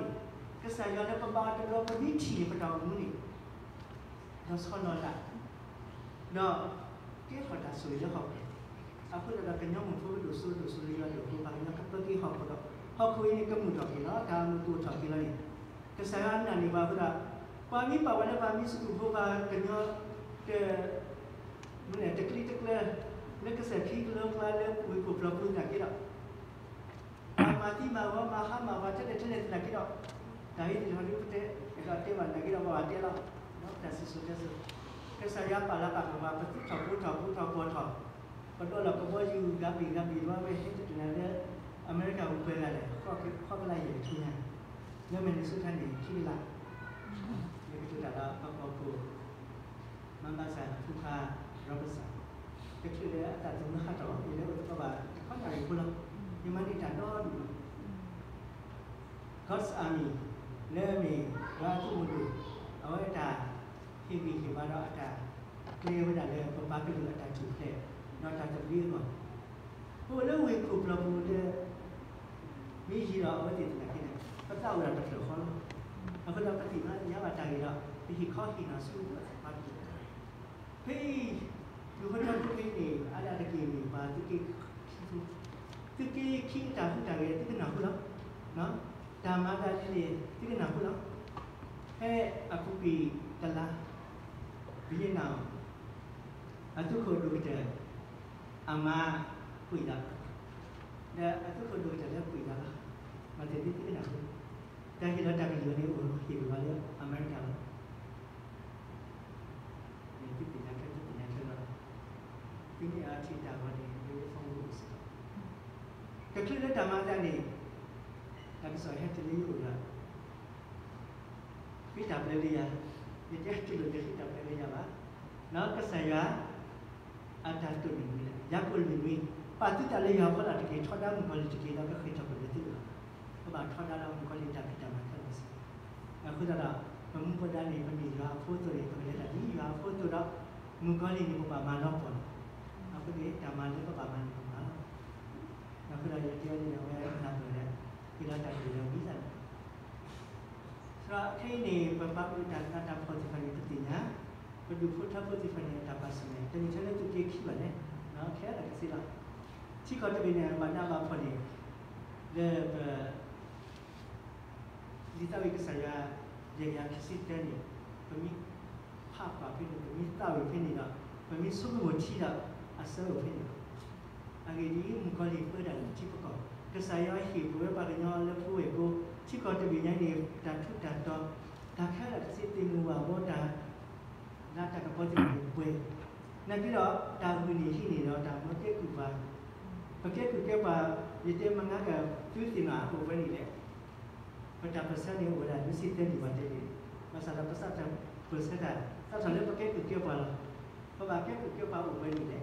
ကစၢ်ယွၤလၢပဘါအီၤတဘျီ ပမ့ၢ်ထံၣ်န့ၣ် ပတၢ်အိၣ်မူန့ၣ် လီၤဆီလီၤလး ဒီးကဲထီၣ်တၢ်ဆိၣ်ဂ့ၤလၢဟီၣ်ခိၣ်. အဃိသတးဒီး ကညီမုၢ်ဖိကဒိၣ်စိဒိၣ်စိလၢယွၤဒိၣ်အဃိ ပှၤကညီကပၢက့ၤဟီၣ်ခိၣ်ဒီး ဟီၣ်ခိၣ်အံၤန့ၣ် ကမုာ်ထီၣ်က့ၤလီၤ. တၢ်မုာ်ကအိၣ်ထီၣ်က့ၤလီၤန့ၣ် ကစၢ်ယွၤနာ်န့ၢ်ပှၤအဃိဒီး ပှၤမ့ၢ်ပာ်ဝဲလၢပှၤမံၤစရ့လးဖိ ပှၤကညီတ မ့ၢ်တကျံတကျၢ လၢကစၢ်ခရံာ်ကလၢပှၤလၢဝ့ၢ်ခိၣ်ပျီၢ်ပူၤသနာ်က့ဒီး ပှၤမၤသံမၤဝီ မၤဟါမၢ်ပှၤထဲလဲၣ်ထဲလဲၣ်သနာ်က့ဒီး တၢ်ဂ့ၢ်တလီၤဒုပတဲ အဲၣ်ဒိးတဲဘၣ်သနာ်က့ဒီး ပှၤဘၣ်တဲလီၤ တၢ်စံၣ်စိၤတဲစိၤ ကစၢ်ယွၤပာ်လၤပာ်ကပၤ ပသူထီၣ်ပှီၤထီၣ်ပှီၤထီၣ်ပှီၤထီၣ် ပဒီးလီၤကဘီယူၤဂၤဘ့ၣ်ဂၤဘ့ၣ် ပဝဲဟဲတတုၤနၤလၢ အမဲရကၤပူၤပှဲၤဂၤလဲၣ် ဃိးကလးယဲၢ်ကထိညါ လၢမဲၢ်နံၤဆူၣ်ခါန့ၣ် ခံကလး ယကတိၤတၢ်ဒီးပှၤကီၢ်ခိၣ် မၤဘၣ်စၢ် ဖူခါ ရီဘၢၣ်စၢ် တချုးလၢအတၢ်သူၣ်မုာ်သးတီၢ် ယလဲၤအိၣ်သကိးဘၣ်တခီနၣ်ရံၣ်ဖိလီၤ. ယမၤန့ၢ်တၢ်ဒီဒူၣ်လီၤ. God's Army လၢအမ့ၢ်ယွၤအသုးမုၢ်ဒိၣ် အဝဲတၢ်ဟ့ၣ်ဂံၢ်ဟ့ၣ်ဘါဒီးအတၢ်ကျဲဝဲဒၣ်လၢပပှၤကလုာ်အတၢ်ထူၣ်ဖျဲး ဒီးတၢ်သဘျ့အဂီၢ် အိၣ်လၢဝ့ၢ်ခိၣ်ပျီပူၤလၢ မ့ၢ်ယံၤဒီးအဝဲသ့ၣ်သနာ်က့န့ၣ် ပသးအိၣ်ဒၣ်တဖျၢၣ်ဃီလီၤ. အဃိဒီးပသ့ၣ်ညါဘၣ်တၢ်ဂ့ၢ်ဒီး ပဟ့ၣ်ခီဟ့ၣ်နီၤဆူပှၤကလုာ် ဖဲအံၤ ဒုးဟိထီၣ်ဖိဖဲအံၤန့ၣ် အါဒၣ်တက့ၢ်န့ၣ် ပှၤသုးက့ခံ သုးက့ခံအတၢ်ဟူးတၢ်ဂဲၤသုကနၢ်ဟူလီၤ. တၢ်မၤတၢ်ဒ်န့ၣ် သုကနၢ်ဟူလီၤ. ဖဲအပူၤကွံာ်တလါ ဘုရင့်နောင် အသုးခိၣ်ဒိၣ်ကတၢၢ် အမါကွံာ်ဒီး ဒီးအသုးခိၣ်ဒိၣ်ကတၢၢ်လၢကွံာ်ဒီးလီၤ. မၤသ့ၣ်သ့ၣ်သုကနၢ်ဟူ တၢ်ဟ့ၣ်လီၤတၢ်ကလုၢ်န့ၣ် အိၣ်ဟ့ၣ်က့ၤဝဲလၢအမဲရကၤလီၤ. သုသ့ၣ်ညါခဲ သုသ့ၣ်ညါခဲလီၤ. သုမ့ၢ်အထံၣ်တၢ်ဂီၤန့ၣ် လၢယဖီမူအိၣ်စ့ၢ်ကီး တချုးလၢတၢ်မၤသးန့ၣ် တၢ်ကစီၣ်ဟဲတုၤလၢယအိၣ်ဒီး ဃ့တၢ်ပျဲလၢယၤ, ယတဲတလိၣ်လၢဃ့တၢ်ပျဲလၢယၤဘၣ်. ကစၢ်ယွၤ အတၢ်တိၢ်န့ၢ်မူလဲၣ်, ယၤကိာ်လွံၢ်နွံ, ပာ်သုတၢ်လၢယွၤအဖီလာ်တက့ၢ်, ထီဒါမုၣ်ကီၤလံၢ်တက့ၢ်, ဒီးကဃ့ၢ်ထီၣ်ကွံာ်လၢသုဂီၢ်, ကဘၣ်ထီဒါလၢမုၣ်ကီၤလံၢ်တၢ်ဖံးတၢ်မၤခဲလၢာ်စ့ၢ်ကီး. အဃိသတးဒီး ပမူပဒါန့ၣ် ပမ့ၢ်ယွၤအဖိအသိးန့ၣ် ပကလဲၤတၢ်ဒ်ယွၤအဖိအသိးဒီး မုၣ်ကီၤလံၢ်န့ၣ် ပဘၣ်မၤလီၤပှီၢ်လီၤ. အဃိန့ၣ် တၢ်မၤလၢပဘၣ်မၤန့ၣ် ပမၤလီၤ. အဃိဒီးယတဲအီၤန့ၣ် အဝဲနၢ်ပၢၢ်လၢ ဟ့ၣ်လီၤတၢ်ကလုၢ်လၢဝံသးစူၤ ဒီးခဲအံၤန့ၣ် ပပာ်ဃုာ်တၢ်နးတၢ်ဖှီၣ်သ့ၣ်တဖၣ်န့ၣ် ပသ့ၣ်ညါ, ပဒူၣ်ဖိထၢဖိသ့ၣ်တဖၣ်န့ၣ် အတၢ်ပာ်ဆူၣ်န့ၣ် တမ့ၢ်ထဲလၢသုးက့ခံဘၣ်န့ၣ်, ခဲလၢာ်ကသ့လီၤ. ထံကီၢ်တဘ့ၣ်န့ၣ် ဘၣ်နးဘၣ်ဖှီၣ်န့ၣ် လၢပ ဒ်သးဝံၣ်ကစၢ်ယွၤ ယဲၢ်ကယၤခံဆံသၢန့ၣ် ပမ့ၢ်ဖးကွၢ်ဖဲန့ၣ် ပမ့ၢ်သးဝံၣ်ဖဲန့ၣ်ဒီး ပမ့ၢ်ဆိကမိၣ်ထံဒီး အဆၢအိၣ်ဖဲန့ၣ်လီၤ. အဂ့ၢ်ဒ်အံၤ, မုၣ်ကီၤလံၢ်ပၢတၢ်လၢထံပကီၢ်, ကစၢ်ယွၤဟ့ၣ်ပဝဲပှၤကညီလၢဖိဝဲၢ်ကိ, ထံကီၢ်တဘ့ၣ်ညါန့ၣ် တၢ်ထူးတၢ်တီၤ, တၢ်ခဲလၢာ်ကသ့ သ့ၣ်မုၢ်ဝၣ်ဘီ တၢ် လၢတၢ်ကပီၤသ့ၣ်တဖၣ်န့ၣ်ပှဲၤ, နာ်က့ဒီး တၢ်ဂုာ်န့ၢ်ဟံးန့ၢ်ဒီး တၢ်မၢကဲကုၢ်ပှၤ, ပကဲကုၢ်ကဲပှၤ, ယတဲမုၢ်နၤက သုသ့ၣ်နီၣ်အအိၣ်ပှဲၤနံၣ်လဲၣ်, ပတၢ်ပၢၢ်ဆၢန့ၣ်အိၣ်ဝဲဒၣ် နွံဆံသၢနံၣ်ပှၤတဲန့ၣ်, ဘၣ်ဆၣ်ဒီးပစးထီၣ်ပၢၢ်ဆၢတၢ် စးထီၣ်လၢပကဲကုၢ်ကဲပှၤလီၤ. ပဘၣ်ကဲကုၢ်ကဲပှၤအိၣ်ပှဲၤနံၣ်လဲၣ်,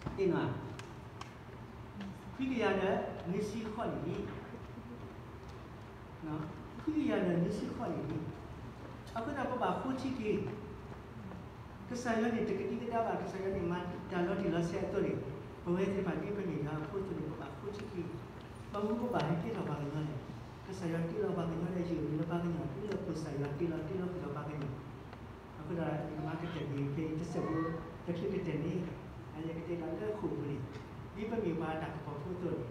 သ့ၣ်နီၣ် ခွံကယၤဒီးနွံဆံဃိးနံၣ်လံ. ခွံကယၤဒီးနွံဆံဃိးနံၣ်လံ. အဃိသတး ပဘၣ်ဃိထံက့ၤ, ကစၢ်ယွၤန့ၣ် တကဒံကဒါဘၣ်, ကစၢ်ယွၤန့ၣ် မၤတၢ်လီၤတံၢ်လီၤဆဲးအသိးန့ၣ်, ပဝဲသ့ၣ်တဖၣ်ဒ်ပမ့ၢ်ယွၤအဖိအသိးန့ၣ် ပဘၣ်ဃိထံက့ၤ, ဘၣ်မနုၤပဘၣ်ဟဲတ့လီၤပှၤကညီလဲၣ်. ကစၢ်ယွၤတ့လီၤပှၤကညီဒီး ယုၢ်လီၤပှၤကညီ တုၤလၢပကစၢ်ယွၤတ့လီၤတ့လီၤဃုာ်ဒီးပှၤကညီ အဃိသတး ယကမၤကတၢၢ်က့ၤဖဲတစဲးဖိ တချုးကတၢၢ်န့ၣ်, ယကတဲဒၣ်လၢဃိာ်ပူၤန့ၣ်, ဒ်ပမ့ၢ်ပှၤတၢ်ကပီၤဖိအသိးန့ၣ်,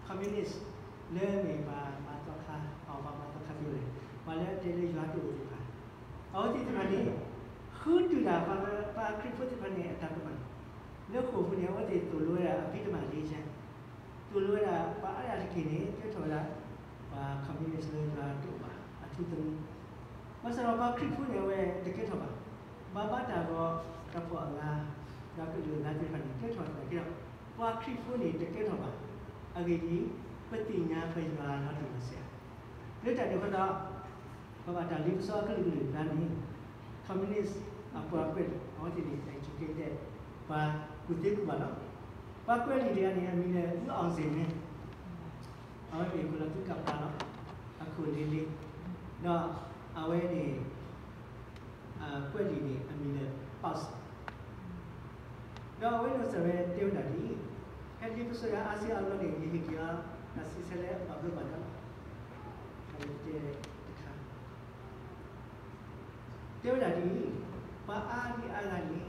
communist လၢမ့ၢ်ပှၤမၤသီခါ, ပှၤမၤသီခါသ့ၣ်တဖၣ်, ပှၤလၢအတဲလၢယွၤတအိၣ်သ့ၣ်တဖၣ်, အဝဲသ့ၣ်တဖၣ်န့ၣ် ဃုတုၤဒၣ်ပှၤခရံာ်ဖိသ့ၣ်တဖၣ်န့ၣ် အတၢ်ကမၣ်, လၢဃိာ်ပူၤန့ၣ် အဝဲသ့ၣ်သိၣ်လိဝဲဒၣ်အဘံတမၣ်လ့ယဲ သိၣ်လိဝဲဒၣ် ပှၤအါဒၣ်တက့ၢ်န့ၣ် ကဲထီၣ်ဝဲဒၣ် ပှၤ communist လၢယွၤတအိၣ်ဘၣ် အထူသနူ, ဘၣ်ဆၣ်ဒီးပှၤခရံာ်ဖိန့ၣ် အဝဲတကဲထီၣ်ဘၣ်. ပှၤဘါတၢ်ဂီၤ တၢ်ဖှီၣ်အဂၤ, ဒီးကလုာ်အဂၤသ့ၣ်တဖၣ်န့ၣ် ကဲထီၣ်သနာ်က့ဒီး ပှၤခရံာ်ဖိန့ၣ် တကဲထီၣ်ဘၣ်. အဂ့ၢ်ဒ်အံၤ, ပသ့ၣ်ညါပယွၤလီၤတံၢ်လီၤဆဲး, လၢတၢ်န့ၣ်အဃိဒီး ပဘၣ်တၢ်လ့ပစီအကလုာ်ကလုာ်အကျါန့ၣ် communist အပှၤကွဲးလံာ် အဝဲသ့ၣ်န့ၣ် educated ပှၤကူၣ်သ့ကူၣ်ဘၣ်လီၤ. ပှၤကွဲးလံာ်တဂၤန့ၣ် အမံၤလၢ ဦးအောင်ဇေယျန့ၣ် အဝဲမ့ၢ်ခိၣ်လီၤသူကပၤလီၤ. အခိၣ်လ့လ့, ဒီးအဝဲန့ၣ် ကွဲးလံာ်န့ၣ် အမံၤလၢ ပၢ်စၢ်, ဒီးအဝဲန့ၣ်စံးဝဲတဲဝဲဒၣ်ဒ်အံၤ, ဖဲလံာ်ပစိာ်ယၤအါစုအါဘျီန့ၣ် ယဟ့ၣ်က့ၤအီၤ တၢ်စံးဆၢလၢအဘၣ်ဘျိးဘၣ်ဒါလီၤ. တခါ တဲဝဲဒၣ်ဒ်အံၤ, ပှၤအါဒံအါဂၤန့ၣ် အိၣ်ဒီး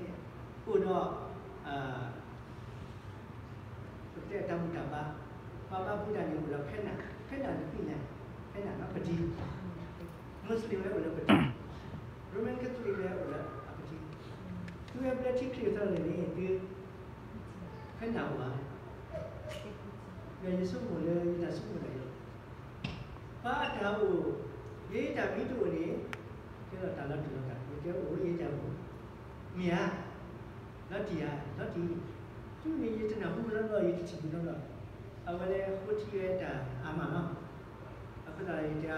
ပကတဲတၢ်ဘူၣ်တၢ်ဘါ, ပှၤဘါဘူၣ်တၢ်န့ၣ်အိၣ်ဒီး ဖဲနၢ်, ဖဲနၢ်တဖံးလဲၣ်, ဖဲနၢ်ပတံၤ, Muslim ဝဲအိၣ်လၢပတံၤ, Roman Catholic ဝဲအိၣ်လၢအပတံၤ, သုဝဲဘျၢထံခရံာ်အသီန့ၣ်န့ၣ် သု ဖဲနၢ်အိၣ်ဧါ, ဒီးယဆိကမိၣ်လၢယတၢ်ဆိကမိၣ်တၢ်အံၤလီၤ. ပှၤအတၢ်အိၣ်, ယတၢ်မ့ၢ်တအိၣ်န့ၣ် ကဲထီၣ်တၢ်လီၤတူာ်လီၤကာ်, ယတဲအိၣ် ယတၢ်အိၣ်, မ့ၢ်ဧါ, လီၤတံၢ်ဧါ, လီၤတံၢ်, တုၤန့ၣ်ယတနၢ်ဟူလီၤဘျီ ယတထံၣ်ဘၣ်လီၤဘျီ, အဝဲလၢဃိထံဝဲတၢ်အါမးလီၤ. အဃိသတးယတဲ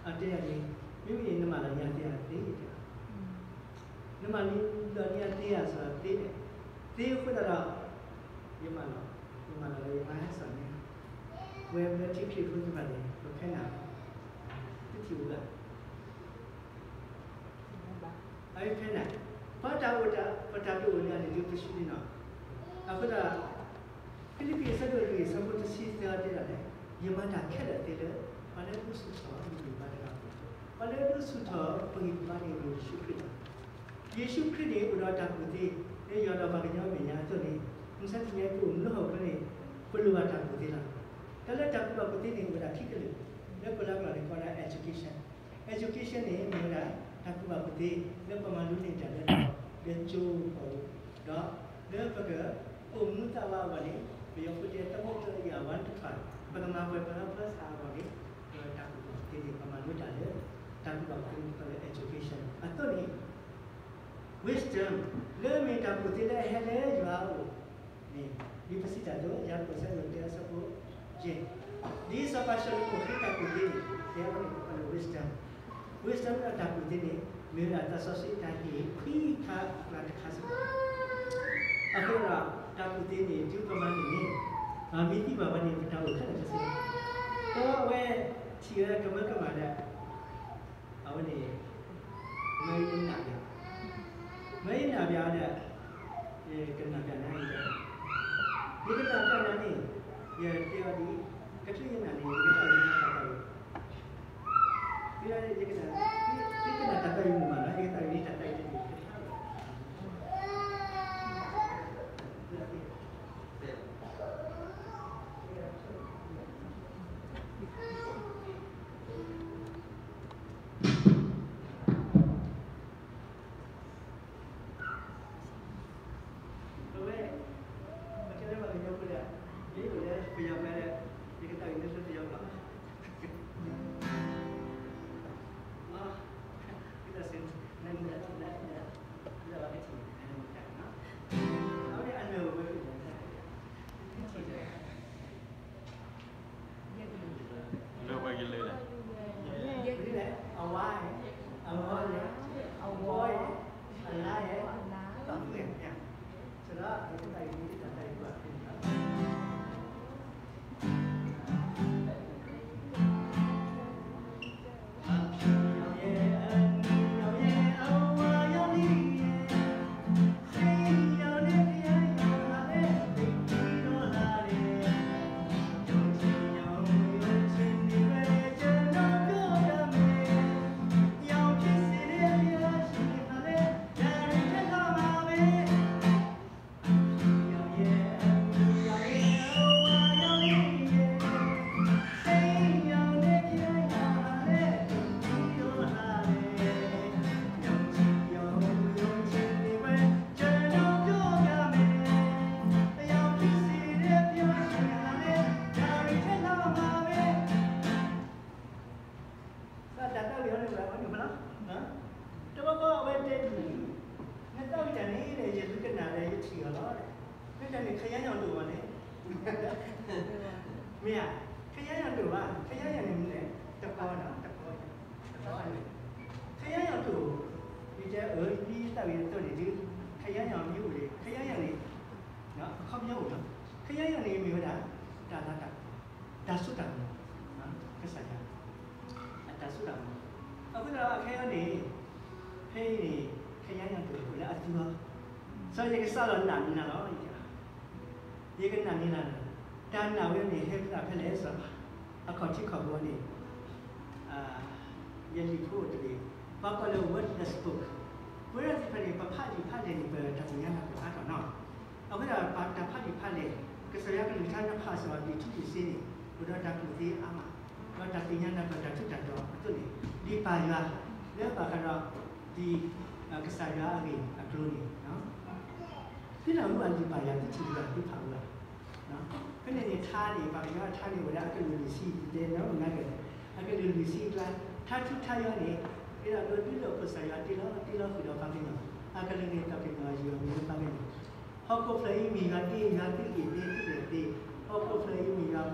အတဲယၤန့ၣ်, မ့မ့ၢ်န့ၣ် နမၤလီၤန့ၢ်အသ့ဧါသ့, နမၤလီၤန့ၢ်အသ့ဧါစ့ၢ်သ့, သ့အဃိသတးဒီး ယမၤလီၤ, ယမၤလီၤလၢယမါဟဲစ့ၢ်န့ၣ်, ဝဲဘျၢထံခရံာ်ဖိသ့ၣ်တဖၣ်န့ၣ် ပဖဲနၢ်, တထံၣ်ဝဲဘၣ် အဖဲနၢ်, ပတၢ်အိၣ်တၢ်, ပတၢ်တအိၣ်န့ၣ် အန့ၣ်ဒုးပစုန့ၣ်လီၤ. အဃိသတး ဖံလံးပံးအဆၢဒိၣ်လွံၢ်အဆၢဖိတဆံသၢတဲဒၣ်လဲၣ်, ယမၤတၢ်ခဲလၢာ်သ့လၢ ပှၤလၢဒုးဆူၣ်ထီၣ်ပဂံၢ်ပဘါတဂၤအဂီၢ်, ပှၤလၢဒုးဆူၣ်ထီၣ်ပဂံၢ်ပဘါန့ၣ်မ့ၢ်ယ့ၣ်ၡူးခရံာ်လီၤ. ယ့ၣ်ၡူးခရံာ်န့ၣ်အိၣ်ဒီးတၢ်ကူၣ်သ့, လၢယွၤဒီးပှၤကညီအမဲာ်ညါအသိးန့ၣ်, မုၢ်ဆါတနံၤအံၤပအိၣ်မူလၢဟီၣ်ခိၣ်န့ၣ်, ပလိၣ်ဘၣ်တၢ်ကူၣ်သ့လီၤ. တၢ်လၢတၢ်ကူၣ်ဘၣ်ကူၣ်သ့န့ၣ် အိၣ်ဝဲဒၣ်ခံကလုာ်, လၢပလၢကီၢ်န့ၣ်ကိးဒၣ် education, education န့ၣ် မ့ၢ်ဝဲဒၣ် တၢ်ကူၣ်ဘၣ်ကူၣ်သ့ လၢပမၤလိန့ၢ်တၢ်လၢ လၢကၠိအပူၤ, ဒီးလၢပကအိၣ်မူသးဝးအဂီၢ်န့ၣ်, ပယီၤဖိတဲ သးမုၢ်တယၤဝါတဖၣ်, ပကမၤပှဲၤပှၤလၢပၢဆှၣ်အဂီၢ်န့ၣ်, တၢ်ကူၣ်ဘၣ်ကူၣ်သ့န့ၣ် ပမၤလိတၢ်လၢ တၢ်ကူၣ်ဘၣ်ကူၣ်သ့န့ၣ် ပကိးလၢ education အသိးန့ၣ် wisdom လၢမ့ၢ်တၢ်ကူၣ်သ့လၢအဟဲလၢယွၤအအိၣ်န့ၣ်, ဒ်ပစံးတၢ်အသိး ယၤကိာ်ဆၢဒိၣ်တၢအဆၢဖိယဲၢ်, ဒ်စီၤပၤၡလိၤမိၣ်ဃ့တၢ်ကူၣ်သ့န့ၣ်, တဲအဝဲန့ၣ်ပကိးလၢ wisdom, wisdom လၢတၢ်ကူၣ်သ့န့ၣ် မ့ၢ်ဝဲဒၣ်သးစီဆှံတၢ်ဟ့ၣ်ခွံခါအကျါတခါစ့ၢ်ကီး, အဃိဒီး တၢ်ကူၣ်သ့န့ၣ် ဒုးပမၤန့ၣ်န့ၣ်, မ့ၢ်သံဘၣ်ဝဲန့ၣ် ပတၢ်အိၣ်ခဲလၢာ်ခဲဆ့, ဒီးအဝဲထံၣ်ဝဲကမၢကမၣ်ဒီး အဝဲန့ၣ် မၢယနၢ်ပၢၢ်, မၢယနၢ်ပၢၢ်ဒီး ယကနၢ်ပၢၢ်နၤအံၤဒီး, ယကနၢ်ပၢၢ်နၤန့ၣ်, ယတဲအီၤဒ်အံၤ, ကချုးယနၢ်န့ၣ် ယကသးဝံၣ်နၤတၢ်သးဝံၣ်, ယက, ယကနၢ်တၢ်သးဝံၣ်မုာ်မးလီၤ, ယကသးဝံၣ်နၤတၢ်သးဝံၣ်တမံၤ ပဝဲ, ပတဲလၢပှၤကညီဖိဒီး, ယအိၣ်လၢပယီၤကျါဒီး, ယကသးဝံၣ်လၢပယီၤကျါ, လၢပှၤကထံၣ်, အဝဲအနၢ်ဝဲ, လၢပှၤကလဲၤလဲၣ်, အဝါယဲ, အဝီယဲ, အဝီယဲ, အလါယဲ, တၢ်ဖုၣ်ယဲ, စရီ, တၢ်သးဝံၣ်အီၤန့ၣ် ဝဲအီၤန့ၣ်မးလီၤ, တဘျီဃီအဝဲတဲဒ်အံၤ, နသးဝံၣ်တၢ်န့ၣ် ယဒုးကနၣ်ဒီးယထံၣ်အီၤလီၤ, မ့ၢ်တၢ်န့ၣ် ခယါယီၤတအိၣ်ဘၣ်န့ၣ်, မ့ၢ်ဧါ, ခယါယီၤတအိၣ်ဘၣ်, ခယါယီၤန့ၣ်မနုၤလဲၣ်, တကီနီၤ, တကီ, တကီန့ၣ်, ခယါယီၤတအိၣ်, ယတဲအၢ ဒ်ယသးဝံၣ်အသိးန့ၣ်ဒုး, ခယါယီၤမ့ၢ်အိၣ်န့ၣ် ခယါယီၤန့ၣ်, အခီပညီအိၣ်လီၤ, ခယါယီၤန့ၣ်မ့ၢ်ဝဲဒၣ် တၢ်လၤတၢ်ကပီၤ, တၢ်စိတၢ်ကမီၤ, ကစၢ်ယွၤ အတၢ်စိတၢ်ကမီၤ. အဃိသတးဒီးအခဲအံၤန့ၣ် ဖဲအံၤန့ၣ် ခဲအံၤန့ၣ် အိၣ်လၢအသူလီၤ. စီၤယကစၢ်လီၤနာ်မနုၤလီၤ. ယကနာ်န့ၢ်နၤလီၤ. တၢ်နာ်ဝဲန့ၣ် ဟဲဖဲလဲၣ်စီၤ, အခီၣ်ထံးခီၣ်ဘိန့ၣ် ယလံာ်ဖိအိၣ်တဘ့ၣ်, ပှၤကိးလၢ wordless book. ပဝဲဒၣ်သ့ၣ်တဖၣ်န့ၣ် ပဖးလံာ်ဖးလဲၢ်န့ၣ် ပတၢ်သ့ၣ်ညါလၢပအါထီၣ်နီၤ. အဃိသတးဒီး ပတၢ်ဖးလံာ်ဖးလဲၢ်, ကစၢ်ယွၤကလုၢ်ကထါန့ၣ်ဖးစ့ၢ်ကီးလံာ်ထူလံာ်စ့န့ၣ် အိၣ်ဒီးတၢ်ကူၣ်သ့အါမး, ဒီးတၢ်သ့ၣ်ညါနၢ်ပၢၢ်တၢ်ထူးတၢ်တီၤအသိးန့ၣ် ဒ်ပၢ်ယွၤ လၢဘၣ်ဃးဒီး ဒ်ကစၢ်ယွၤအဂ့ၢ်အကျိၤန့ၣ် သုနၢ်ဟူဘၣ်လံာ်ပၢ်ယွၤ သုထံၣ်ဝဲ သုဖးဝဲဘၣ်. ဖဲန့ၣ်န့ၣ် ထါန့ၣ် ပှၤကညီအထါန့ၣ် အိၣ်ဝဲဒၣ်အကလုာ်လွံၢ်ဆံ တဲနီၢ်နၤက့ၤ, အကလုာ်လွံၢ်ဆံအကျါ, ထါထူထါယွၤန့ၣ် မ့ၢ်ဒၣ်ဒိဒုလၢပကစၢ်ယွၤတ့လီၤ တ့လီၤဃုာ်ဒီးပှၤကညီ, အကလုာ်န့ၣ် တၢ်ပညိၣ်ယွၤမ့ၢ်ပှၤကညီ, ဟီၣ်ခိၣ်ဖျၢၣ်အံၤမ့ၢ်ယွၤတ့ ယွၤသုအ့ၣ်သ့ သုလဲၤသ့, ဟီၣ်ခိၣ်ဖျၢၣ်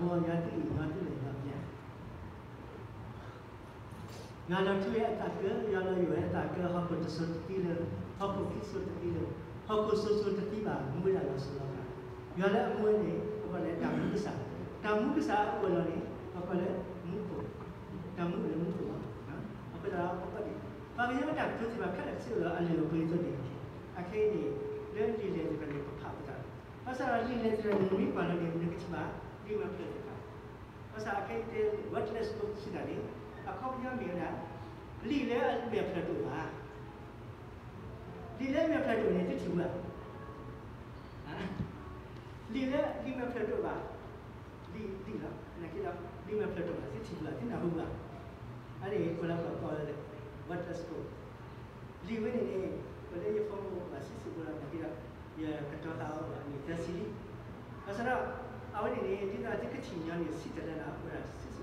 အံၤမ့ၢ်ယွၤဘှီ ယွၤသုအ့ၣ် ယွၤသုလဲၤ ယွၤပျၢ် ယွၤလီၤထွံဝဲအသးကၢ, ယွၤလီၤယိာ်ဝဲအသးကၢ, ဟီၣ်ခိၣ်တစိၤတသံလၢ, ဟီၣ်ခိၣ်ခံစိၤတသံလၢ, ဟီၣ်ခိၣ်စိၤစိၤတသံဘၣ်, မူဝဲဒၣ်လီၤစိၤလီၤဃာ်, ယွၤလၢအမူဝဲန့ၣ် ပကိးလၢတၢ်မူကစၢ်, တၢ်မူကစၢ်အအိၣ်အလီၢ်န့ၣ် ပကိးလၢမူခိၣ်, တၢ်မူအိၣ်လၢမူခိၣ်လီၤ. အဃိသတးဒီး ပကိးဒံး ပှၤကညီတၢ်ကတိၤသ့ၣ်တဖၣ်ခဲလၢာ်စ့ၢ်ကီးအလုၢ်အပှ့ၤအသိးန့ၣ်, အခဲအံၤန့ၣ် လၢလံာ်လဲၢ်သ့ၣ်တဖၣ်န့ၣ် ပဖးပသး, ဘၣ်ဆၣ်ဒီးလံာ်လဲၢ်သ့ၣ်တဖၣ်န့ၣ် နမ့ၢ်ကွၢ်လီၤန့ၣ် နကထံၣ်ဘၣ် လံာ်မဲာ်ဖျၢၣ်သ့ၣ်တဖၣ် ဘၣ်ဆၣ်အခဲအံၤတဲ wordless book စံးတၢ်န့ၣ် အခီပညီမ့ၢ်ဝဲဒၣ် လံာ်လၢအမဲာ်ဖျၢၣ်တအိၣ်ဘၣ်. လံာ်လၢအမဲာ်ဖျၢၣ်တအိၣ်န့ၣ် သုထံၣ်ဝဲဘၣ်. လံာ်လၢလံာ်မဲာ်ဖျၢၣ်တအိၣ်ဘၣ်, လံာ်လံာ်လီၤ, နာ်က့ဒီး လံာ်မဲာ်ဖျၢၣ်တအိၣ်ဘၣ် သုထံၣ်ဝဲဘၣ် သုနၢ်ဟူဘၣ်. အန့ၣ် ကိးလၢပှၤကိးလၢ wordless book. လံာ်ဝဲန့ၣ်န့ၣ် ပလၢယဖီမိၢ်ဘၣ်ဆံးဆံးဖိလီၤ နာ်က့ဒီး ယကတီၤသးအီၤဘၣ်န့ၣ် သၢဆံလံ. ဘၣ်ဆၣ်ဒီး အဝဲန့ၣ်န့ၣ် ဒ်သိးသုကထံၣ်ညီန့ၣ် စံးတၢ်လၢနၤ အိၣ်ဒၣ်ဆံးဆံးဖိ, ယက ဒ်န့ၣ် လံာ်ဝဲ လံာ်ဝ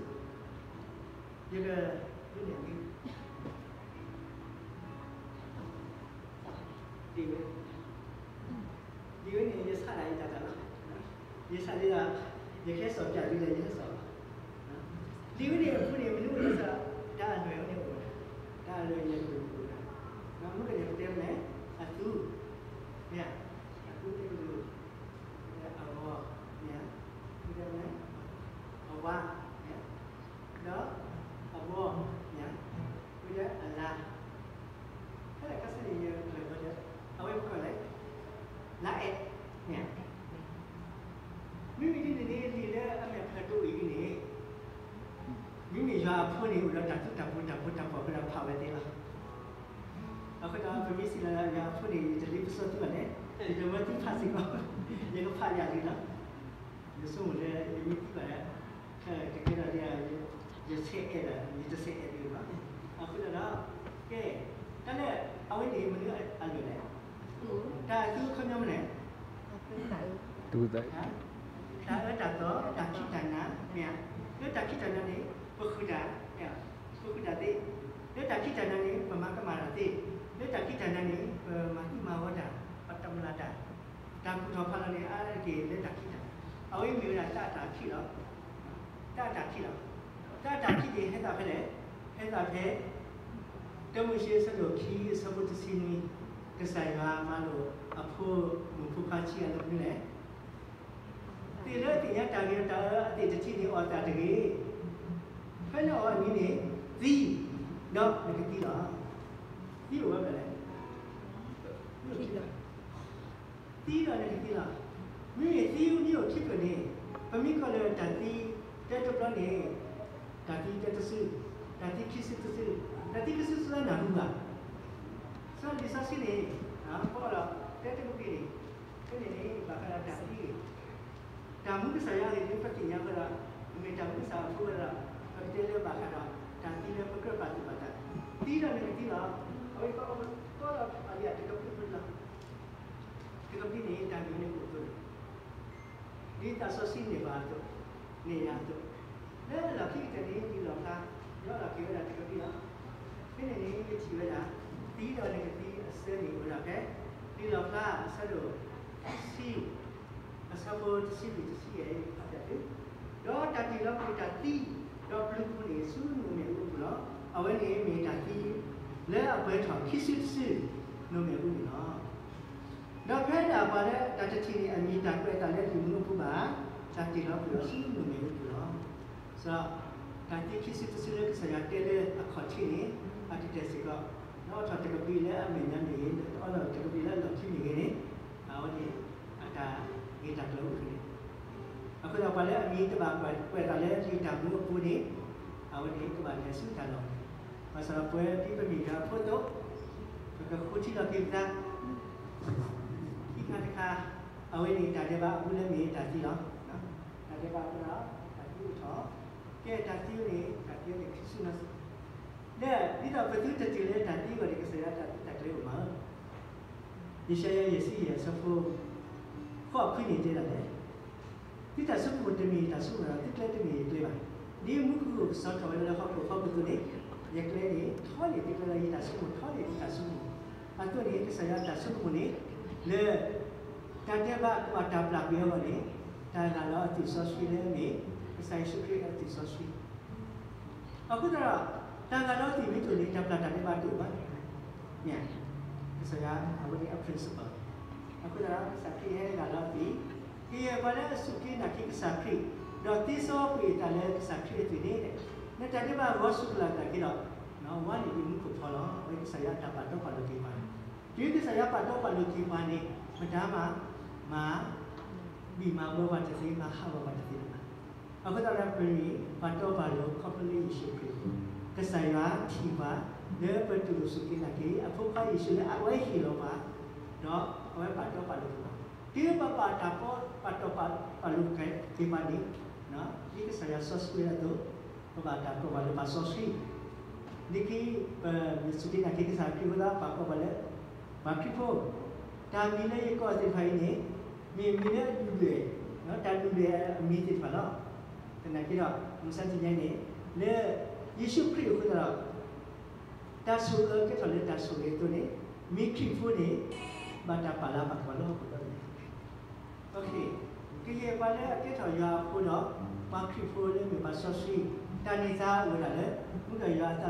ဲန့ၣ် ယဆးဒၣ်ယတၢ်တၢ်လီၤ. ယဆးဒၣ်ဒီး ယကဟဲစိာ်ပၠးသုလၢယဟဲစိာ်လီၤ. လံာ်ဝဲန့ၣ်အပူၤန့ၣ် မနုၤအိၣ်ဒ်သိး တၢ်အလွဲၢ်ဝဲန့ၣ်အိၣ်ဝဲဒၣ်, တၢ်အလွဲၢ်ယဲၢ်ကလုာ်အိၣ်ဝဲဒၣ်, မ့ၢ်ကန့ၣ်ပတဲမလဲၣ်, အသူ, မ့ၢ်ဧါ, အသူတကလုာ်, အဂီၤ, မ့ၢ်ဧါ, ပတဲမလဲၣ်, အဝါ, မ့ၢ်ဧါ, ဒီးအဘီ, မ့ၢ်ဧါ, ဝံၤဒီးအလါ ဖဲလဲၣ်ခါဆူန့ၣ် ယလဲၤဝဲဒီး အဝဲပကိးလဲၣ် လါအဲး မ့ၢ်ဧါ. မ့မ့ၢ်ဒ်န့ၣ်န့ၣ် လံာ်လၢအမဲာ်ဖျၢၣ်တအိၣ်အံၤဒ်န့ၣ် မ့မ့ၢ်ယွၤအဖိန့ၣ် အိၣ်ဒီးတၢ်သူတၢ်ပူၤတၢ်ပူၤတၢ်ပီၢ် အဃိဒီးဖးဝဲသ့လီၤ. အဃိဒီးပမ့ၢ်စံးလၢယွၤအဖိန့ၣ် ယတလ့ပစီသုဘၣ်န့ၣ် ယတမၢသုဖးစ့ၢ်ကီး ယကဖးယၤလံလီၤ. ယဆိကမိၣ်လၢယမ့ၢ်သံဘၣ်ဒီး ခဲကဲဒီး ယဆဲးအဲၣ်ဒီး ယတဆဲးအဲၣ်ဒံးဘၣ်. အဃိဒီး ကဲ တၢ်လၢအဝဲန့ၣ် မနုၤအလွဲၢ်လဲၣ်. တၢ်အသူအခီပညီမနုၤလဲၣ်. တၢ်အၢတၢ်သီ တၢ်ခံးတၢ်နၤ မ့ၢ်ဧါ. လၢတၢ်ခံးတၢ်နၤန့ၣ် ပဃုတၢ် မ့ၢ်ဧါ, ပဃုတၢ်သ့. လၢတၢ်ခံးတၢ်နၤန့ၣ် ပမၤကမၣ်တၢ်သ့. လၢတၢ်ခံးတၢ်နၤန့ၣ် ပမၤသံမၤဝီတၢ်, ပတၢ်မုၢ်လၢ်တၢ်, တၢ်ကူၣ်ထီၣ်ဖးလီၤန့ၣ် အါတက့ၢ်လၢတၢ်ခံးတၢ်နၤ. အဝဲမ့ၢ်ဝဲဒၣ်တၢ်အတၢ်ခံးလီၤ. တၢ်အတၢ်ခံးလီၤ. တၢ်အတၢ်ခံးန့ၣ် ဟဲသးဖဲလဲၣ်. ဟဲသးဖဲ တၢမိၤၡ့အဆၢဒိၣ်ခံ အဆၢဖိတဆံနွံ, ကစၢ်ယွၤမၤလိာ်အဖိမုၣ်ဖိခွါဆံးအလၢမနုၤလဲၣ်. သ့ၣ်လၢအသ့ၣ်ညါတၢ်ဂ့ၤဒီးတၢ်အၢအသ့ၣ်တထံးန့ၣ် အီၣ်သးတဂ့ၤ. ဖဲနအီၣ်အနံၤန့ၣ် သံ, ဒီးနကသံလီၤ. သံအိၣ်ဝဲဖဲလဲၣ်. သံဒီးနကသံလီၤ. မ့မ့ၢ်သံမ့ၢ်အိၣ်ခံဖျၢၣ်န့ၣ် ပမ့ၢ်ကွၢ်လၢတၢ်သံတၢတဘျီန့ၣ် တၢ်သံတၢတစု, တၢ်သံခံစုတစု, တၢ်သံခံစုတစုလၢနၢ်ဟူဘၣ်. စီၤလံာ်စီဆှံန့ၣ် ပအီၣ်လီၤတၢတကပံၤန့ၣ် ဖဲန့ၣ်န့ၣ် ဘၣ်ဃးဒီးတၢ်သံဂ့ၤ တၢ်မူကစၢ်ယွၤအဂ့ၢ်န့ၣ် ပသ့ၣ်ညါဝဲဒီး မ့ၢ်တၢ်မူကစၢ်အဖိဝဲဒီး ပကတဲလၢဘၣ်ဃးဒီး တၢ်သံလၢပကြၢးပာ်သူၣ်ပာ်သး, သံဒီးနကသံလီၤ. အဝဲပအီၣ်တီဒီးအလံာ်တကပံၤဖိလီၤ. တကပံၤန့ၣ် တၢ်ဂ့ၢ်န့ၣ်အိၣ်အသိးန့ၣ် ဒ်သးစီဆှံန့ၢ်ဘၣ်အသိး, န့ၢ်ယၤအသိး, လၢလီၢ်ခံကတၢၢ်န့ၣ် လံာ်လီၣ်ဖျါ ယအီၣ်လီၤက့ၤဝဲဒၣ်တကပံၤလီၤ. ဖဲန့ၣ်န့ၣ် ယထံၣ်ဝဲဒၣ် သံဒီးနကသံအဆၢန့ၣ် အိၣ်ဒၣ်ဖဲ လံာ်လီၣ်ဖျါ အဆၢဒိၣ် ဆံ အဆၢဖိတဆံလွံၢ်တဆံယဲၢ် ဖးဖျါသု, ဒီးတၢ်တ့ၢ်လီၤကွံာ်တၢ်သံ ဒီးပျုၤပူၤန့ၣ် ဆူနိၣ်မဲာ်အူပူၤလီၤ. အဝဲန့ၣ်မ့ၢ်တၢ်သံ လၢအပှဲၤထီၣ်ခံစုတစု နိၣ်မဲာ်အူန့ၣ်လီၤ. ဒီးဖဲဒၣ်ပှၤလၢတၢ်တထံၣ်န့ၣ် အမံၤတၢ်ကွဲးအသးလၢလံာ်မူအပူၤဘၣ်, တၢ်တ့ၢ်လီၤကွံာ်အီၤဆူနိၣ်မဲာ်အူပူၤလီၤ. စီၤ တၢ်သံခံစုတစုလၢကစၢ်ယွၤတဲလၢအခီၣ်ထံးန့ၣ် အတတဲာ်စ့ၢ်ကီး, ဒီးအိးထီၣ်တကပၤလၢအမဲာ်ညါမ့ၢ်ဂ့ၤ, အိးထီၣ်တကပၤလၢအလီၢ်ခံမ့ၢ်ဂ့ၤန့ၣ်, အဝဲန့ၣ် အတၢ်ဂ့ၢ်တၢ်ကျိၤအိၣ်ဖဲန့ၣ်. အဃိဒီးပှၤလၢအမံၤတဘၣ်ကွဲးအသးလၢလံာ်တၢ်မူအပူၤန့ၣ်, အဝဲန့ၣ်ကဘၣ်လဲၤဆူတၢ်လီၢ်န့ၣ်, ဘၣ်ဆၣ်ဒီးပဝဲဒ်ပမ့ၢ်ယွၤအဖိအသိး, ပကဃုထံလီၤက့ၤပသး ခံခါတခါ, အဝဲန့ၣ်တၢ်ဒဲးဘးအပူၤလၢမ့ၢ်တၢ်သံလီၤ. တၢ်ဒဲးဘးအပူၤဒီး တၢ်သံအိၣ်ထီၣ်, ကဲ တၢ်သံန့ၣ် တၢ်သံန့ၣ်ခံစုနီၤ, လၢဒ်သိးပသုတတုၤလၢတၢ်သံအဂီၢ်န့ၣ် ကစၢ်ယွၤတၢ်သံတၢ်ကျဲအိၣ်မးဧါ. ယၡါယၤယဲၢ်ဆံယဲၢ်အဆၢဖိ ဃိးခွံန့ၣ်တဲဒၣ်လဲၣ်, သုတၢ်ဆိကမိၣ်တမ့ၢ်ယတၢ်ဆိကမိၣ်ဒီး သုကျဲတမ့ၢ်ယကျဲဘၣ်. ဒ်မူခိၣ်ကစီၤထီၣ်ဝဲဒၣ်လၢဟီၣ်ခိၣ်ဖီခိၣ်အသိးန့ၣ်, ယကျဲန့ၣ်ထီန့ၢ်သုကျဲလီၤ, ယတၢ်ဆိကမိၣ်ထီန့ၢ်သုတၢ်ဆိကမိၣ်. အသိးန့ၣ် ကစၢ်ယွၤအတၢ်ဆိကမိၣ်န့ၣ် လၢ တၢ်ဒဲးဘးကဘၣ်တၢ်ပျၢ်ကွံာ်အဂီၢ်န့ၣ်, တၢ်ဂၢ်လီၤအသွံၣ်စီဆှံလၢအမ့ၢ် ကစၢ်ယ့ၣ်ၡူးခရံာ်အသွံၣ်စီဆှံ အဃိသတးဒီး တၢ်ဂၢ်လီၤသွံၣ်မ့ၢ်တအိၣ်န့ၣ် တၢ်ပျၢ်တၢ်ဒဲးဘးတအိၣ်ဘၣ်. မ့ၢ် ကစၢ်ယွၤအဝဲန့ၣ်အ principle. အဃိသတးဒီး ကစၢ်ခရံာ်ဟဲဂၢ်လီၤသွံၣ်, ကယဲၢ်ပှၤလၢအစူၢ်က့ၤနာ်က့ၤကစၢ်ခရံာ်, ဒီးသ့စီကွံာ်အသးလၢကစၢ်ခရံာ်အသွံၣ်န့ၣ်, နတၢ်ဒဲးဘးဂီၤဆူၣ်ကလာ်သးက့ၤဒီး ဝါန့ၢ်ဒံးမူခိၣ်ဖီလီၤ. အဝဲကစၢ်ယွၤအတၢ်ပာ်တီပာ်လိၤက့ၤပှၤ, တုၤကစၢ်ယွၤပာ်တီပာ်လိၤက့ၤပှၤန့ၣ် မတၤမၤ မၤ ဘံၣ်မၤဘၢပှၤတသ့, မၤဟးဂီၤပှၤတသ့လၢၤဘၣ်. အဃိသတးဒီး ပမ့ၢ်ပာ်တီပာ်လိၤခီဖျိလၢယ့ၣ်ၡူးခရံာ်အဃိ, ကစၢ်ယွၤထံၣ်ပှၤ လၢပတူၢ်လိာ်စူၢ်က့ၤနာ်က့ၤ အဖိခွါယ့ၣ်ၡူးလၢအဝဲဟ့ၣ်လီၤပှၤ, ဒီးအဝဲပာ်တီပာ်လိၤက့ၤပှၤ, တုၤပပာ်တၢ်ပာ်တီပာ်လိၤက့ၤပှၤန့ၣ်, ဒ်ကစၢ်ယွၤစီဆှံဝဲဒၣ်အသိး, ပဘၣ်တၢ်ကိးပှၤလၢပှၤစီဆှံ လၢခံ ပမ့ၢ်စူၢ်က့ၤနာ်က့ၤကစၢ်ခရံာ်အဃိသတး ပှၤကိးပှၤလၢ ပှၤခရံာ်ဖိ, တၢ်မံၤလၢယကိးသ့ၣ်တဖၣ်အံၤန့ၣ်, မ့ၢ်မံၤလၢအဒုၣ်ဒွဲၣ်, တၢ်ဒုၣ်ဒွဲၣ်အမံၤသ့ၣ်တဖၣ်လီၤ. သနာ်က့ဒီး မုၢ်ဆါတနံၤညါန့ၣ်, လၢယ့ၣ်ၡူးခရံာ်အဃိသတးဒီး တၢ်ဆိၣ်အၢကဲထီၣ်လၢတၢ်ဆိၣ်ဂ့ၤအသိးန့ၣ်, မ့ၢ်ခရံာ်ဖိန့ၣ်, ဘၣ်တၢ်ပာ်လၤပာ်ကပီၤလၢဟီၣ်ခိၣ်ဒီဘ့ၣ် ကယဲၢ်ပှၤလၢအကဲထီၣ်ယွၤအဖိဒီး ပှၤခရံာ်ဖိလၢမ့ၢ်ပှၤစီဆှံ, တၢ်န့ၢ်သါအိၣ်ဝဲဒၣ်လၢ မ့ၢ်ဒီးယွၤအ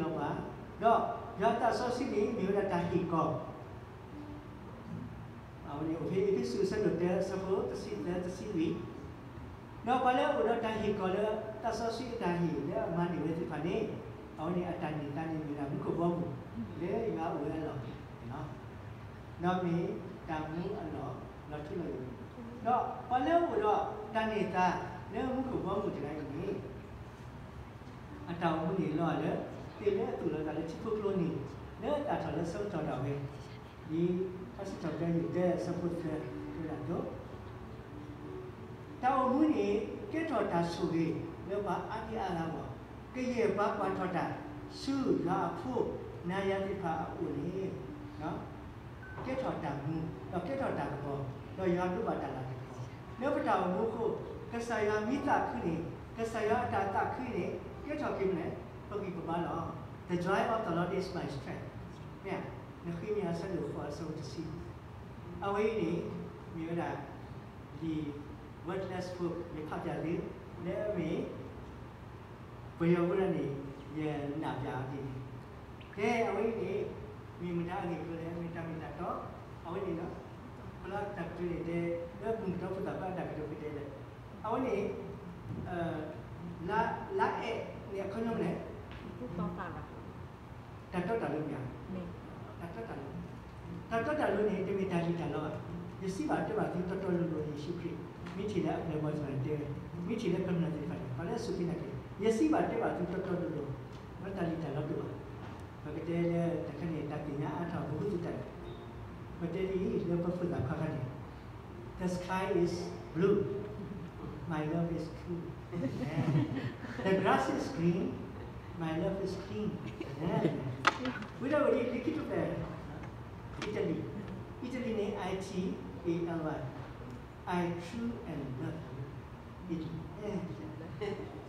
သးစီဆှံဟ့ၣ်လီၤပှၤ, ဒီးယွၤအသးစီဆှံန့ၣ် မ့ၢ်ဝဲဒၣ်တၢ်ဟ့ၣ်ကီၤ အဝဲန့ၣ်အိၣ်ဖဲအ့းဖ့းစူးအဆၢဒိၣ်တၢ အဆၢဖိတဆံသၢ တဆံလွံၢ်, ဒီးပှၤလၢအအိၣ်ဒီးတၢ်ဟ့ၣ်ကီၤလၢ သးစီဆှံအတၢ်ဟ့ၣ်လၢအမၤန့ၢ်ဝဲသ့ၣ်တဖၣ်န့ၣ်, အဝဲန့ၣ်အတၢ်န့ၢ်သါန့ၣ်မ့ၢ်ဝဲဒၣ်မူခိၣ်ဘီမုၢ် လၢယွၤအိၣ်ဝဲအလီၢ်န့ၣ်လီၤ. ဒီးမ့ၢ်တၢ်မူအလီၢ်လီၤထူလီၤယိာ်န့ၣ်, ဒီးပှၤလၢအအိၣ်ဒီးတၢ်န့ၢ်သါလၢမူခိၣ်ဘီမုၢ်တဂၤအံၤန့ၣ် အတၢ်အိၣ်မူန့ၣ်လီၤလၢ သ့ၣ်လၢအသူၣ်လီၤသးလၢထံဖိကျိနံၤ လၢအသၣ်ထီၣ်လၢဆၢကတီၢ်ဒၣ်ဝဲ, ဒ်ထါစံးထီၣ်ပတြၢၤယုၢ်တၢအဆၢဖိသၢ တဲဒၣ်အသိး, တၢ်အိၣ်မူန့ၣ် ကဲထီၣ်တၢ်ဆိၣ်ဂ့ၤလၢပှၤအါဒံအါဂၤအဂီၢ်, ကယဲၢ်ပှၤကွၢ်ထီၣ်တၢ် ဆူယွၤအဖိ နၤယၤသ့ၣ်တဖၣ်အအိၣ်န့ၣ် ကဲထီၣ်တၢ်မူ, ဒီးကဲထီၣ်တၢ်ကပီၤ, ဒီးယွၤဒိးဘၣ်တၢ်လၤတၢ်ကပီၤ လၢပတၢ်အိၣ်မူအဃိ, ကစၢ်ယွၤမ့ၢ်သးခုန့ၣ်, ကစၢ်ယွၤအတၢ်သးခုန့ၣ် ကဲထီၣ်က့ၤမနုၤလဲၣ်, ပဂံၢ်ပဘါလီၤ. The joy of the Lord is my strength. မ့ၢ်ဧါ, နဃ့မ့ၢ်အဆၢဒိၣ်ဃိးအဆၢဖိတဆံ, အဝဲအံၤန့ၣ် မ့ၢ်ဝဲဒၣ် လံာ် Word Less Book ယဖးပၠးသု, လၢအမ့ၢ် ပယီၤဖိဒၣ်န့ၣ် ယနၢ်ပၠးအီၤဒ်န့ၣ်, ကဲ အဝဲအံၤန့ၣ် မ့ၢ်မတၤအဂ့ၢ်အကျိၤလဲၣ်, မ့ၢ်တၢ်မ့ၢ်တၢ်တီ, အဝဲန့ၣ်လီၤ, ဖဲလၢတၢ်ကတိၤန့ၣ်တဲ, လၢမုၢ်ကတီဖိသၣ်ခွါအတၢ်ကတိၤကတဲလဲၣ်, အဝဲန့ၣ် လါအဲးန့ၣ် အခီပညီမနုၤလဲၣ်, တၢ်တီတၢ်လိၤမ့ၢ်ဧါ, တၢ်တီတၢ်လိၤ, တၢ်တီတၢ်လိၤန့ၣ် တမ့ၢ်တၢ်လံၣ်တၢ်လီဘၣ်. ယစံးဘၣ်တဲဘၣ်သုတီတီလိၤလိၤ ယ့ၣ်ၡူးခရံာ်, မ့ၢ်ထံၣ်လၢအပျဲၢ်အဘီၣ်သ့ၣ်တဖၣ်န့ၣ်တဲဝဲ, မ့ၢ်ထံၣ်လၢကမျၢၢ်သ့ၣ်တဖၣ်န့ၣ် ပှၤလၢအစူၢ်က့ၤနာ်က့ၤ, ယစံးဘၣ်တဲဘၣ်သုတီတီလိၤလိၤ, မ့ၢ်တၢ်လံၣ်တၢ်လီတအိၣ်ဘၣ်. ပကတဲလၢတၢ်ခါန့ၣ် တၢ်သ့ၣ်ညါအါထီၣ် ပဃုသတးန့ၣ်, ပတဲဒ်အံၤ လၢပဖိသၣ်ခွါခါန့ၣ် The sky is blue. My love is true. The grass is green. My love is clean. ဝံၤဒၣ်ဝဲဒ်လံာ်ခံတဖျၢၣ်, အံၣ်တလံၤ, အံၣ်တလံၤန့ၣ် I T A L Y, I true and love Italy.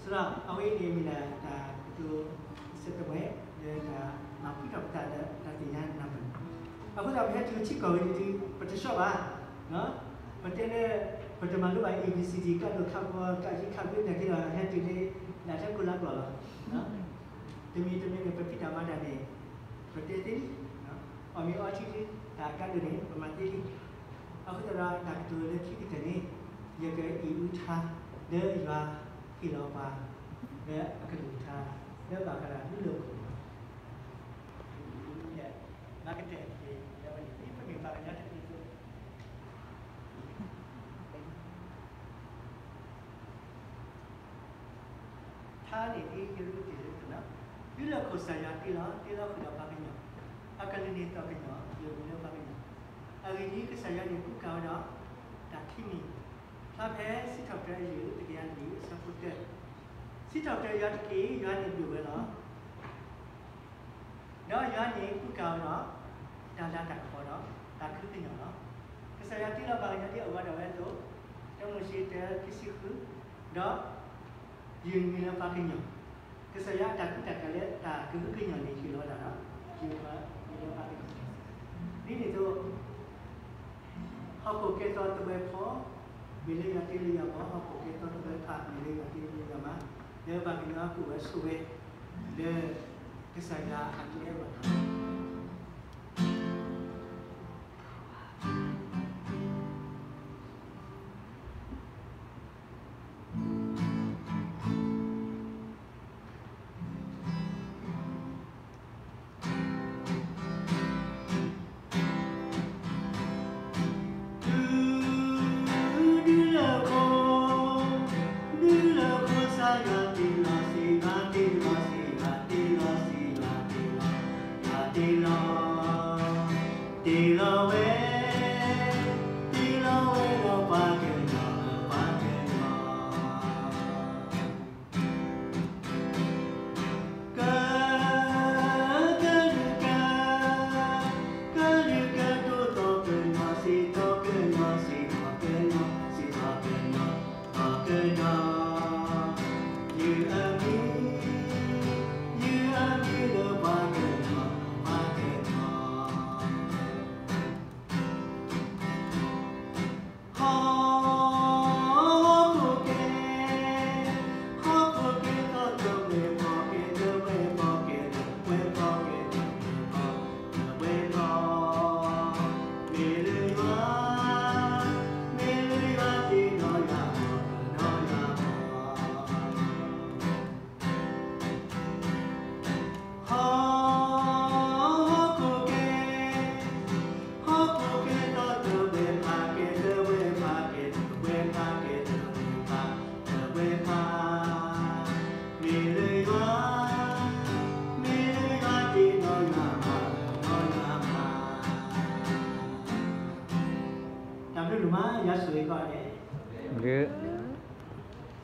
ဆိုတော့ အဝဲအံၤန့ၣ်မ့ၢ်ဒၣ်တၢ်ကတိၤအဆၢကတီၢ်ဝဲ လၢတၢ်မၤဖှံထီၣ်ပသးလၢတၢ်သ့ၣ်ညါနၢ်ပၢၢ်န့ၣ်, အဃိသတး ပဟဲတုၤထံကီၢ်ဝဲဒၣ် ပတဆှီဘၣ်, ပတဲလၢ ပတမၤလိဘၣ် A B C D ကးဒိၣ်ခးပီၤ ကးယံၤခးကွ့ နာ်က့ဒီး ဟဲတုၤလၢ လၢထဲကိးလါကျိာ်လီၤ. တမံၤတမံၤန့ၣ် ပဖံးတၢ်မၤတၢ်န့ၣ် ပတဲသ့လံ, အီၣ်မ့ၤအီထံလံ, တၢ်အကါဒိၣ်န့ၣ် ပမၤသ့လံ. အဃိသတးဒီး တၢ်ကတိၤလၢခံကတၢၢ်န့ၣ် ယကအံးအုထါ လၢယွၤဟ့ၣ်လီၤပှၤ လၢအကလုၢ်ကထါ လၢဘၣ်ဃးဒီးဒူလၢၢ်ခိၣ် လၢ ဘၣ်ကတဲာ်က့ၤ လၢဝဲန့ၣ် ဒ်ပမ့ၢ်ပှၤကညီတက့ၢ်အသိး ထါန့ၣ်ဒ်ယရူၤတ့ၢ်လၢတနီၤ, ဒူလၢၢ်ခိၣ်ကစၢ်ယွၤတ့လီၤ, တ့လီၤဃုာ်ဒီးပှၤကညီ, အကလုၢ်န့ၣ်သီၣ်ကညီၤ, ယမံၤလၢပှၤကညီ, အဂ့ၢ်ဒ်အံၤ, ကစၢ်ယွၤန့ၣ်ကူကၤဝဲဒီး တၢ်ခံမံၤ, ဖျါဖဲစံးထီၣ်ပတြၢၤအယုၢ် တကယၤလွံၢ် အဆၢဖိတၢ, စံးထီၣ်ပတြၢၤယွၤတက့ၢ်, ယွၤန့ၣ်ဒုးဝဲလီၤ. ဒီးယွၤန့ၣ်ကူကၤဝဲဒီး တၢ်လၤတၢ်ကပီၤဒီး တၢ်ကဟုကညီၢ်လီၤ. ကစၢ်ယွၤတ့လီၤပှၤကညီဒ်အဝဲဒၣ်ဝဲအသိး, တၢမိၤၡ့ တၢ ခံဆံဃု, ဒီး ယမံၤလၢပှၤကညီ, ကစၢ်ယွၤအတၢ်ကူတၢ်ကၤလၢတၢ်ကဟုကညီၢ်န့ၣ် ဟ့ၣ်လီၤဝဲဒၣ်ဒီး ယမံၤလၢပှၤကညီ, ဒ်န့ၣ်အသိး ဟီၣ်ခိၣ်ကဲထီၣ်သပှၢ်ဖီ, မ့ၢ်လၢယွၤတ့လၢယွၤဘီ, ဟီၣ်ခိၣ်ကဲထီၣ်သပှၢ်ဖး, မ့ၢ်လၢယွၤတ့လၢယွၤမၤ, လၢပှၤကညီအကူၣ်ဝဲဆိးဝဲ, လၢ ကစၢ်ယွၤအကဲဝဲ